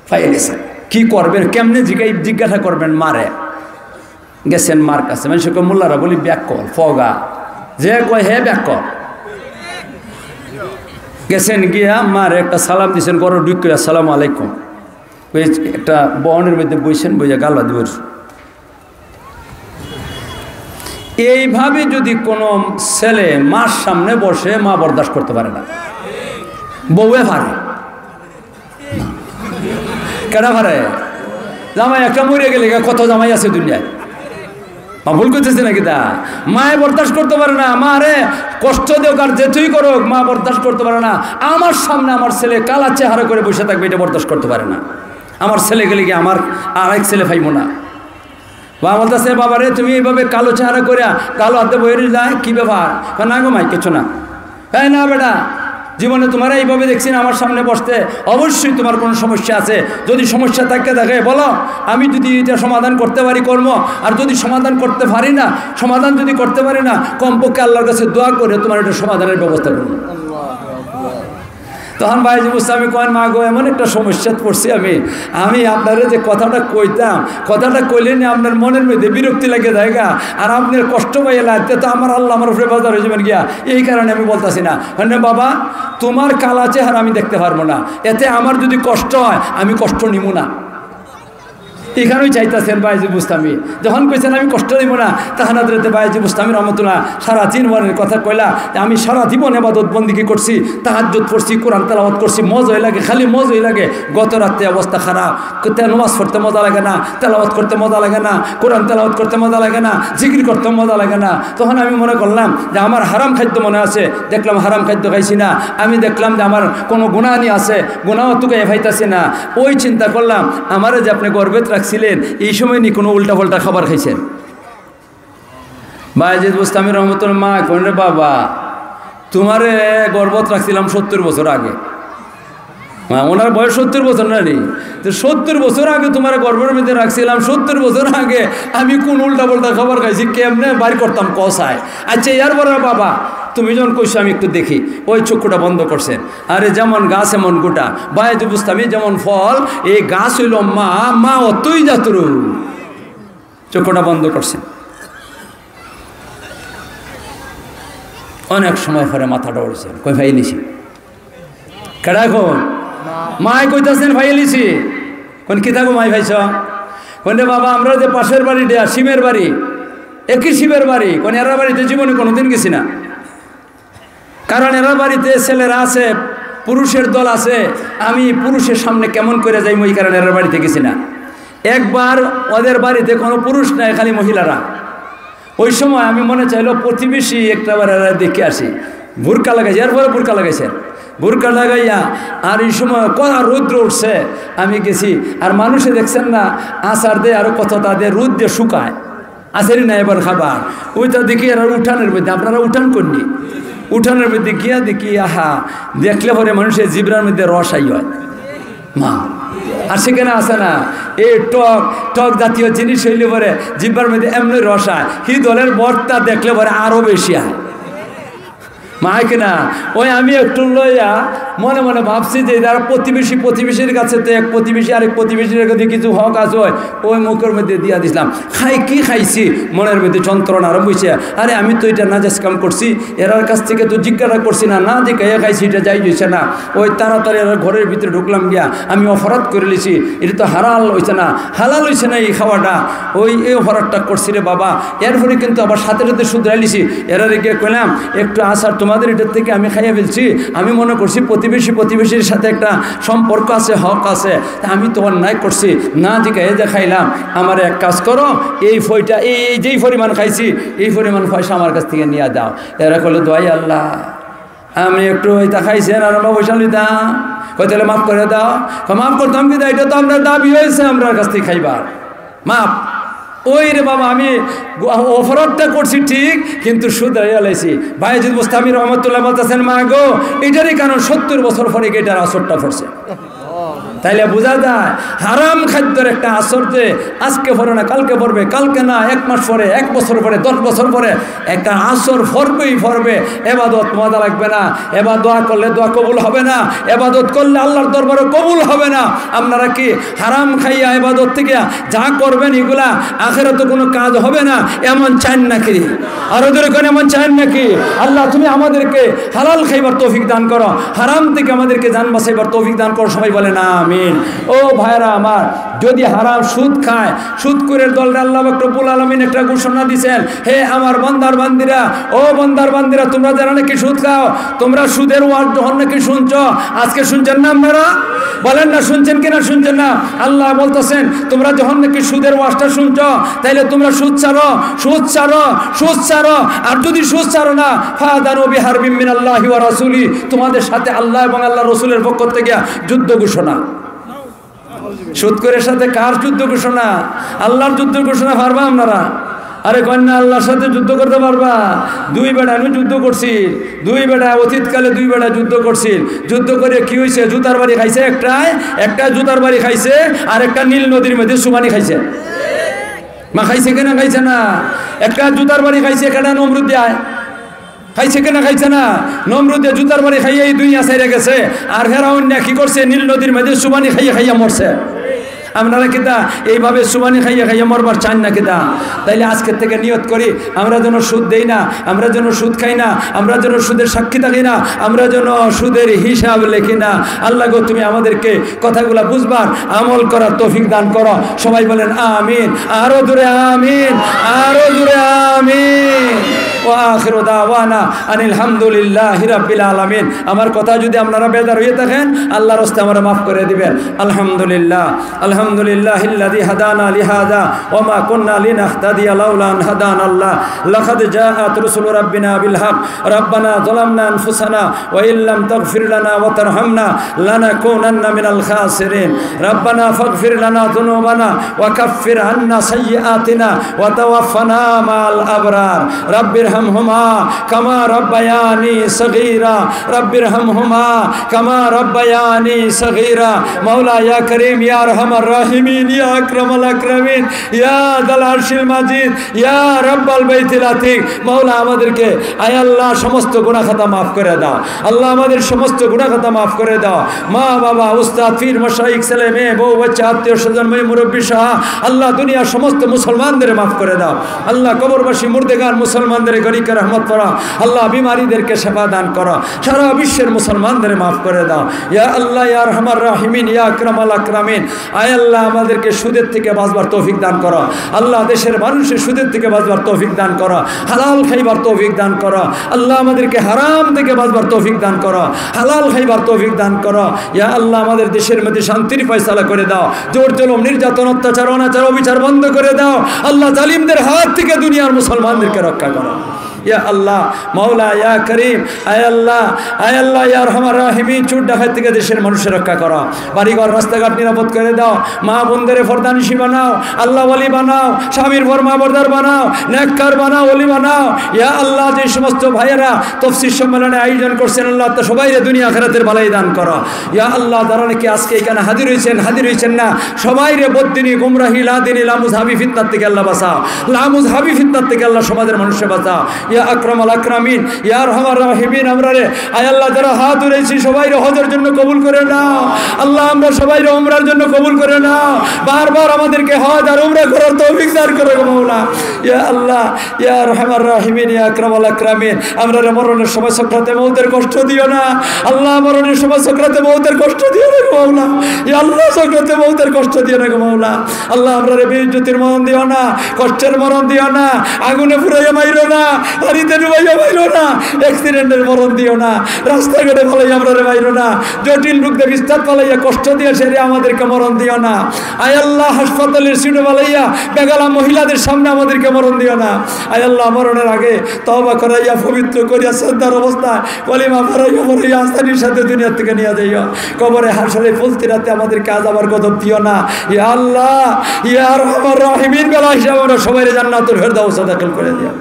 পাইলেছে। কি করবেন, কেমনে জিগাই-, জিজ্ঞাসা করবেন মারে? গেছেন মার কাছে, মানুষ কয়, মোল্লারা বলি ব্যাককল, ফগা। যে কয় হে ব্যাককল। গেছেন গিয়া মারে একটা সালাম দিছেন, ঘরে ঢুকে, "আসসালামু আলাইকুম।" ওই একটা বহনের মধ্যে বইছেন, বইয়া গালা দিবার। এইভাবে যদি কোনো ছেলে মার সামনে বসে, মা বরদাস্ত করতে পারে না, বউয়ে পারে। কেডা পারে? জামাই একটা মরে গেলে গা কত জামাই আছে দুনিয়ায়। মা ভুল করতেছে নাকি তা? মায়ে বরদাস্ত করতে পারে না, মারে কষ্ট দেউক আর যেতুই করুক, মা বরদাস্ত করতে পারে না। আমার সামনে আমার ছেলে কালা চেহারা করে বসে থাকবে, এটা বরদাস্ত করতে পারে না। আমার ছেলে গেলে কি আমার আরেক ছেলে পাইবো না? মা বলতেছে, "বাবা রে, তুমি এইভাবে কালো চেহারা করে কালো হাতে বইয়ে রইলা, কি ব্যাপার?" কয়, "না গো মাই, কিছু না।" "এই না বেটা, জীবনে তোমারে এইভাবে দেখছি না আমার সামনে বসতে, অবশ্যই তোমার কোনো সমস্যা আছে। যদি সমস্যা থাকে থাকে বলো, আমি যদি এটা সমাধান করতে পারি করমু, আর যদি সমাধান করতে পারি না, সমাধান যদি করতে পারি না, কমপক্ষে আল্লাহর কাছে দোয়া করে তোমার এটা সমাধানের ব্যবস্থা করমু। তখন বাইজিদ বুস্তামি কইন, "মা গো, এমন একটা সমস্যাত পড়ছি আমি, আমি আপনারে যে কথাটা কইতাম, কথাটা কইলে নি আপনার মনের মধ্যে বিরক্তি লাগে যায়গা, আর আপনার কষ্ট পাইয়া লাগতে তো আমার আল্লাহ আমার উপরে বেজার অইযিবেন গিয়া, এই কারণে আমি বলতাছি না।" মানে, "বাবা, তোমার কালা চেহারা আমি দেখতে পারবো না, এতে আমার যদি কষ্ট হয় আমি কষ্ট নিমু না।" এখানেই চাইতাছেন বাইজিদ বুস্তামি। যখন কইছেন, "আমি কষ্ট নিমু না", তখন হযরতে বাইজিদ বুস্তামি রহমতুল্লাহ সারা দিন ওয়ানের কথা কইলা যে, "আমি সারা জীবন ইবাদত বন্দিগি করছি, তাহাজ্জুদ পড়ছি, কোরআন তেলাওয়াত করছি, মজাই লাগে, খালি মজাই লাগে। গত রাতে অবস্থা খারাপ, তে নামাজ পড়তে মজা লাগে না, তেলাওয়াত করতে মজা লাগে না, কোরআন তেলাওয়াত করতে মজা লাগে না, জিকির করতে মজা লাগে না।" তখন আমি মনে করলাম যে আমার হারাম খাদ্য মনে আছে, দেখলাম হারাম খাদ্য খাইছি না, আমি দেখলাম যে আমার কোনো গুনাহ নি আছে, গুনাহ তুকাইয়া পাইতাছি না। ওই চিন্তা করলাম, আমারে যে আপনি গর্ভত রাখছিলেন, এই সময় নি কোনো উল্টাপাল্টা খাবার খাইছেন? বাইজিদ বুস্তামি রহমতুল্লাহ মা কইন, "রে বাবা, তোমারে গর্ভত রাখছিলাম সত্তর বছর আগে।" মা, ওনার বয়স সত্তর বছর না নি? তো সত্তর বছর আগে তোমারে গর্ভর মধ্যে রাখছিলাম, সত্তর বছর আগে আমি কোন উল্টাপাল্টা খাবার খাইছি, কেমনে বাইর করতাম কও চাই? আচ্ছা, এর পরে বাবা, তুমি যখন কইছো আমি একটু দেখি, ওই চক্ষুটা বন্ধ করছেন। আরে যেমন গাছ এমন গোটা, বাইজিদ বুস্তামি যেমন ফল, এই গাছ অইলো মা, মা অতই জাতরু। চক্ষুটা বন্ধ করছেন। অনেক সময় পরে মাথাটা উঠছে, কই, "পাইলিছি।" কেডা কইন? মায় কইতাছেন, "পাইলিছি।" কইন, "কিতা গো মাই পাইছ?" কইন, "রে বাবা, আমরা যে পাশের বাড়িটা, শিমের বাড়ি, একই শিমের বাড়ি, কইন, এরার বাড়িতে জীবনে কোনোদিন গেছি না।" কারণ এরার বাড়িতে ছেলেরা আছে, পুরুষের দল আছে, আমি পুরুষের সামনে কেমন করে যাইমু, এই কারণে এরার বাড়িতে গেছি না। একবার ওদের বাড়িতে কোনো পুরুষ নাই, খালি মহিলারা। ওই সময় আমি মনে চাইলো প্রতিবেশী একটা বার এরা দেখে আসি। বুরকা লাগাইছে, এরপরে বুরকা লাগাইছে, বুরকা লাগাইয়া আর এই সময় কড়া রৌদ্র উঠছে, আমি গেছি। আর মানুষে দেখছেন না, আছাড় দেয়, আরো কততা দেয়, রৌদ দিয়ে শুকায়। আছে নি না এবার খাবার? ওইটা দেখি এরা উঠানের মধ্যে, আপনারা উঠান কইন নি, উঠানের মধ্যে গিয়া দেখি, আহা, দেখলে পরে মানুষের জিব্রার মধ্যে রস আই হয়। মা, আর সেখানে আছে না, এই টক, টক জাতীয় জিনিস হইলে পরে জিব্বার মধ্যে এমনি রস আয়। কি দলের বর্তা দেখলে পরে আরো বেশি আয়। মা, কিনা? ওই আমি একটু লইয়া মনে মনে ভাবছি যে যারা প্রতিবেশী, প্রতিবেশীর কাছে তো এক প্রতিবেশী আরেক প্রতিবেশীর কাছে কিছু হক আছে, ওই মুখের মধ্যে দিয়া দিছিলাম। খাই কি খাইছি, মনের মধ্যে যন্ত্রণা আরম্ভ হইছে। আরে, আমি তো এটা নাজাইজ কাম করছি, এরার কাছ থেকে তো জিজ্ঞাসা করছি না, না জিজ্ঞাসা খাইছি, এটা জায়েজ হইছে না। ওই তাড়াতাড়ি এরার ঘরের ভিতরে ঢুকলাম গিয়া, আমি অপরাধ করে লিছি, এটা তো হালাল হইছে না, হালাল হইছে না এই খাওয়াটা, ওই এই অপরাধটা করছি রে বাবা। এরপরে কিন্তু আবার সাথে সাথে শুধরাই লিছি, এরারে গিয়া কইলাম, "একটু আছাড় তোমাদের এটার থেকে আমি খাইয়া ফেলছি, আমি মনে করছি প্রতিবেশী প্রতিবেশীর সাথে একটা সম্পর্ক আছে, হক আছে, তা আমি তো অন্যায় করছি, না জিগাইয়া যে খাইলাম, আমারে এক কাজ করো, এই ফইটা, এই, এই যেই পরিমাণ খাইছি, এই পরিমাণ পয়সা আমার কাছ থেকে নিয়া দাও।" এরা কইলো, "দোয়াই আল্লাহ, আপনে একটু ইতা খাইছেন আর আমরা পয়সা নিতাম।" কয়, "তাইলে মাফ করে দাও।" কয়, "মাফ করতাম কিতা, এটা তো আমরার দাবি হইছে আমরার কাছ থেকে খাইবার, মাফ।" ওই রে বাবা, আমি গু-, অপরাধটা করছি ঠিক, কিন্তু শুধরাইয়া লাইছি। বাইজিদ বুস্তামি রহমতুল্লাহ বলতেছেন, "মা গো, এটারই কারণ সত্তর বছর পরে গিয়া এটার আসরটা পড়ছে।" তাইলে বুঝা যায়, হারাম খাদ্যর একটা আসর যে আজকে পড়ে না, কালকে পড়বে, কালকে না, এক মাস পরে, এক বছর পরে, দশ বছর পরে একটা আসর পড়বেই পড়বে। এবাদত মজা লাগবে না, এবার দোয়া করলে দোয়া কবুল হবে না, এবাদত করলে আল্লাহর দরবারে কবুল হবে না। আপনারা কি হারাম খাইয়া এবাদত থেকে যা করবেন এগুলা আখেরাতে কোনো কাজ হবে না, এমন চান নাকি? আরো জোরে কইন, এমন চান নাকি? আল্লাহ, তুমি আমাদেরকে হালাল খাইবার তৌফিক দান করো, হারাম থেকে আমাদেরকে জান বাঁচাইবার তৌফিক দান করো। সবাই বলেন আমিন। ও ভাইরা আমার, যদি হারাম সুদ খায়, সুদখোরের দলরে আল্লাহ পাক রব্বুল আলামিন একটা ঘোষণা দিছেন, "হে আমার বান্দার বান্দিরা, ও বান্দার বান্দিরা, তোমরা যারা নাকি সুদ খাও, তোমরা সুদের ওয়াজ যখন নাকি শুনছো", আজকে শুনছেন না আপনারা? বলেন না, শুনছেন কি না শুনছেন না? আল্লাহ বলতেছেন, "তোমরা যখন নাকি সুদের ওয়াজটা শুনছো, তাইলে তোমরা সুদ ছাড়ো, সুদ ছাড়ো, সুদ ছাড়ো। আর যদি সুদ ছাড়ো না, ফাদানু বিহারবিম মিনাল্লাহি ওয়া রাসূলি, তোমাদের সাথে আল্লাহ এবং আল্লাহর রসুলের পক্ষ থেকে যুদ্ধ ঘোষণা।" সুদখোরের সাথে কার যুদ্ধ ঘোষণা? আল্লাহর যুদ্ধ ঘোষণা। পারবা আপনারা? আরে কইন না, আল্লাহর সাথে যুদ্ধ করতে পারবা? দুই বেটা নু যুদ্ধ করছিল, দুই বেটা অতীতকালে দুই বেটা যুদ্ধ করছিল। যুদ্ধ করে কি হইছে? জুতার বাড়ি খাইছে একটায়, একটা জুতার বাড়ি খাইছে, আর একটা নীল নদীর মধ্যে চুবানি খাইছে। মা খাইছে কিনা খাইছে না? একটা জুতার বাড়ি খাইছে, একটা নমরুদ দেয় খাইছে কিনা খাইছে না? নমরুদে জুতার বাড়ি খাইয়া এই দুনিয়া ছাইড়া গেছে। আর ফেরাউন না কি করছে? নীল নদীর মধ্যে চুবানি খাইয়া খাইয়া মরছে। আপনারা কিতা এইভাবে চুবানি খাইয়া খাইয়া মরবার চান না কিতা? তাইলে আজকের থেকে নিয়ত করি, আমরা যেন সুদ দেই না, আমরা যেন সুদ খাই না, আমরা যেন সুদের সাক্ষী থাকি না, আমরা যেন সুদের হিসাব লেখি না। আল্লাহ গো, তুমি আমাদেরকে কথাগুলা বুঝবার, আমল করার তৌফিক দান করো। সবাই বলেন আমিন, আরো জোরে আমিন, আরো জোরে আমিন। ওয়া আখিরু দাওয়ানা আনিল হামদুলিল্লাহি রাব্বিল আলামিন। আমার কথা যদি আপনারা বেজার হয়ে থাকেন, আল্লাহর রাস্তায় আমারে মাফ করে দিবেন। আলহামদুলিল্লাহ, আলহামদুলিল্লাহিল্লাযী হাদানা লিহাযা ওয়া মা কুন্না লিনাহতাদিয়া লাউলা আন হাদানাল্লাহ। লাকাদ জাআত রুসুলু রাব্বিনা বিল হক। রাব্বানা যালামনা আনফুসানা ওয়া ইল্লাম তাগফির লানা ওয়া তারহামনা লানাকুনান্না মিনাল খাসিরিন। রাব্বানা ফাগফির লানা যুনুবানা ওয়া কাফফির আন্না সাইয়্যিআতিনা ওয়া তাওয়াফফানা মাআল আবরার। রাব্বিরহামহুমা কামা রাব্বায়ানি সগীরা। রাব্বিরহামহুমা কামা রাব্বায়ানি সগীরা। মাওলা ইয়া করিম ইয়া আরহামার রাহিমিন ইয়া আকরামাল আকরামিন ইয়া যাল আরশিল মাজিদ ইয়া রাব্বাল বাইতিল আতিক। মাওলা আমাদেরকে, আয় আল্লাহ, সমস্ত গুনাহ খাতা মাফ করে দাও। আল্লাহ, আমাদের সমস্ত গুনাহ খাতা মাফ করে দাও। মা, বাবা, উস্তাদ, পীর, মাশায়েখ, ছেলে, মেয়ে, বউ, বাচ্চা, আত্মীয় স্বজন, ময় মুরব্বী সহ, আল্লাহ, দুনিয়ার সমস্ত মুসলমানদের মাফ করে দাও। আল্লাহ, কবরবাসী মুর্দেগান মুসলমানদের গরিকে রহমত করো। আল্লাহ, বিমারীদেরকে শেফা দান করো। সারা বিশ্বের মুসলমানদের মাফ করে দাও। ইয়া আল্লাহ, ইয়া আরহামার রাহিমিন, ইয়া আকরামাল আকরামিন। আয় আল্লাহ, আমাদেরকে সুদের থেকে বাঁচবার তৌফিক দান করো। আল্লাহ, দেশের মানুষের সুদের থেকে বাঁচবার তৌফিক দান করো। হালাল খাইবার তৌফিক দান করো। আল্লাহ, আমাদেরকে হারাম থেকে বাঁচবার তৌফিক দান করো। হালাল খাইবার তৌফিক দান করো। ইয়া আল্লাহ, আমাদের দেশের মধ্যে শান্তির ফয়সালা করে দাও। জোর জুলুম, নির্যাতন, অত্যাচার, অনাচার, অবিচার বন্ধ করে দাও। আল্লাহ, জালিমদের হাত থেকে দুনিয়ার মুসলমানদেরকে রক্ষা করো। ইয়া আল্লাহ, মাওলা, ইয়া করিম, আয় আল্লাহ, আয় আল্লাহ, ইয়া আরহামার রাহিমিন, চুর ডাকাত থেকে দেশের মানুষের রক্ষা করো। বাড়িঘর, রাস্তাঘাট নিরাপদ করে দাও। মা বোনদের ফরদানিশি বানাও, আল্লাহ ওয়ালি বানাও, স্বামীর ফরমাবরদার বানাও, নেককার বানাও, ওলি বানাও। ইয়া আল্লাহ, যে সমস্ত ভাইয়েরা তফসির সম্মেলনে আয়োজন করছেন, আল্লাহ, তা সবাইরে দুনিয়া আখিরাতের ভালাই দান করো। ইয়া আল্লাহ, যারা নাকি আজকে এখানে হাজির হয়েছেন, হাজির হয়েছেন না, সবাইরে বদ্দিনী, গুমরাহি, লাদিনী, লামুজহাবি ফিতনার থেকে আল্লাহ বাঁচাও। লামুজহাবি ফিতনার থেকে আল্লাহ সমাজের মানুষকে বাঁচাও। ইয়া আকরামাল আকরামিন, ইয়া আরহামার রাহিমিন, আমরারে, আয় আল্লাহ, যারা হাত উঠাইছি সবাইরে হজের জন্য কবুল করে নাও। আল্লাহ, আমরা সবাইরে উমরার জন্য কবুল করে নাও। বারবার আমাদেরকে হজ আর উমরা করার তৌফিক দান করো গো মাওলা। ইয়া আল্লাহ, ইয়া আরহামার রাহিমিন, ইয়া আকরামাল আকরামিন, আমরারে মরণের সময় সকরাতে মউতের কষ্ট দিও না। আল্লাহ, মরণের সময় সকরাতে মউতের কষ্ট দিও না গো মাওলা। ইয়া আল্লাহ, সকরাতে মউতের কষ্ট দিও না গো মাওলা। আল্লাহ, আমরারে বেইজ্জতির মরণ দিও না, কষ্টের মরণ দিও না, আগুনে পুড়াইয়া মাইরো না, পানিতে ডুবাইয়া মাইরো না, অ্যাক্সিডেন্টের মরণ দিও না, রাস্তাঘাটে ফালাইয়া আমরারে মাইরো না, জটিল রোগ দিয়ে বিস্তার ফালাইয়া কষ্ট দিয়া সেরে আমাদেরকে মরণ দিও না। আয় আল্লাহ, হাসপাতালের সিটে ফালাইয়া বেগালা মহিলাদের সামনে আমাদেরকে মরণ দিও না। আয় আল্লাহ, মরণের আগে তওবা করাইয়া পবিত্র করিয়া শ্রদ্ধার অবস্থায় কলিমা পড়াইয়া পড়াইয়া আসানির সাথে দুনিয়া থেকে নিয়ে যাইও। কবরে হাশরে ফুলসিরাতে আমাদেরকে আযাব আর গজব দিও না। ইয়া আল্লাহ, ইয়া আরহামার রাহিমিন, বেলা হিসাবে আমরা সবাইরে জান্নাতুল ফেরদাউসে দাখিল করে দিও।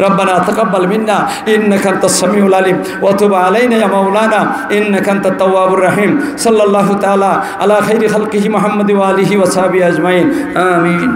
ربنا تقبل منا إنك أنت السميع العليم وتب علينا يا مولانا إنك أنت التواب الرحيم. صلى الله تعالى على خير خلقه محمد وآله وصحبه أجمعين. آمين.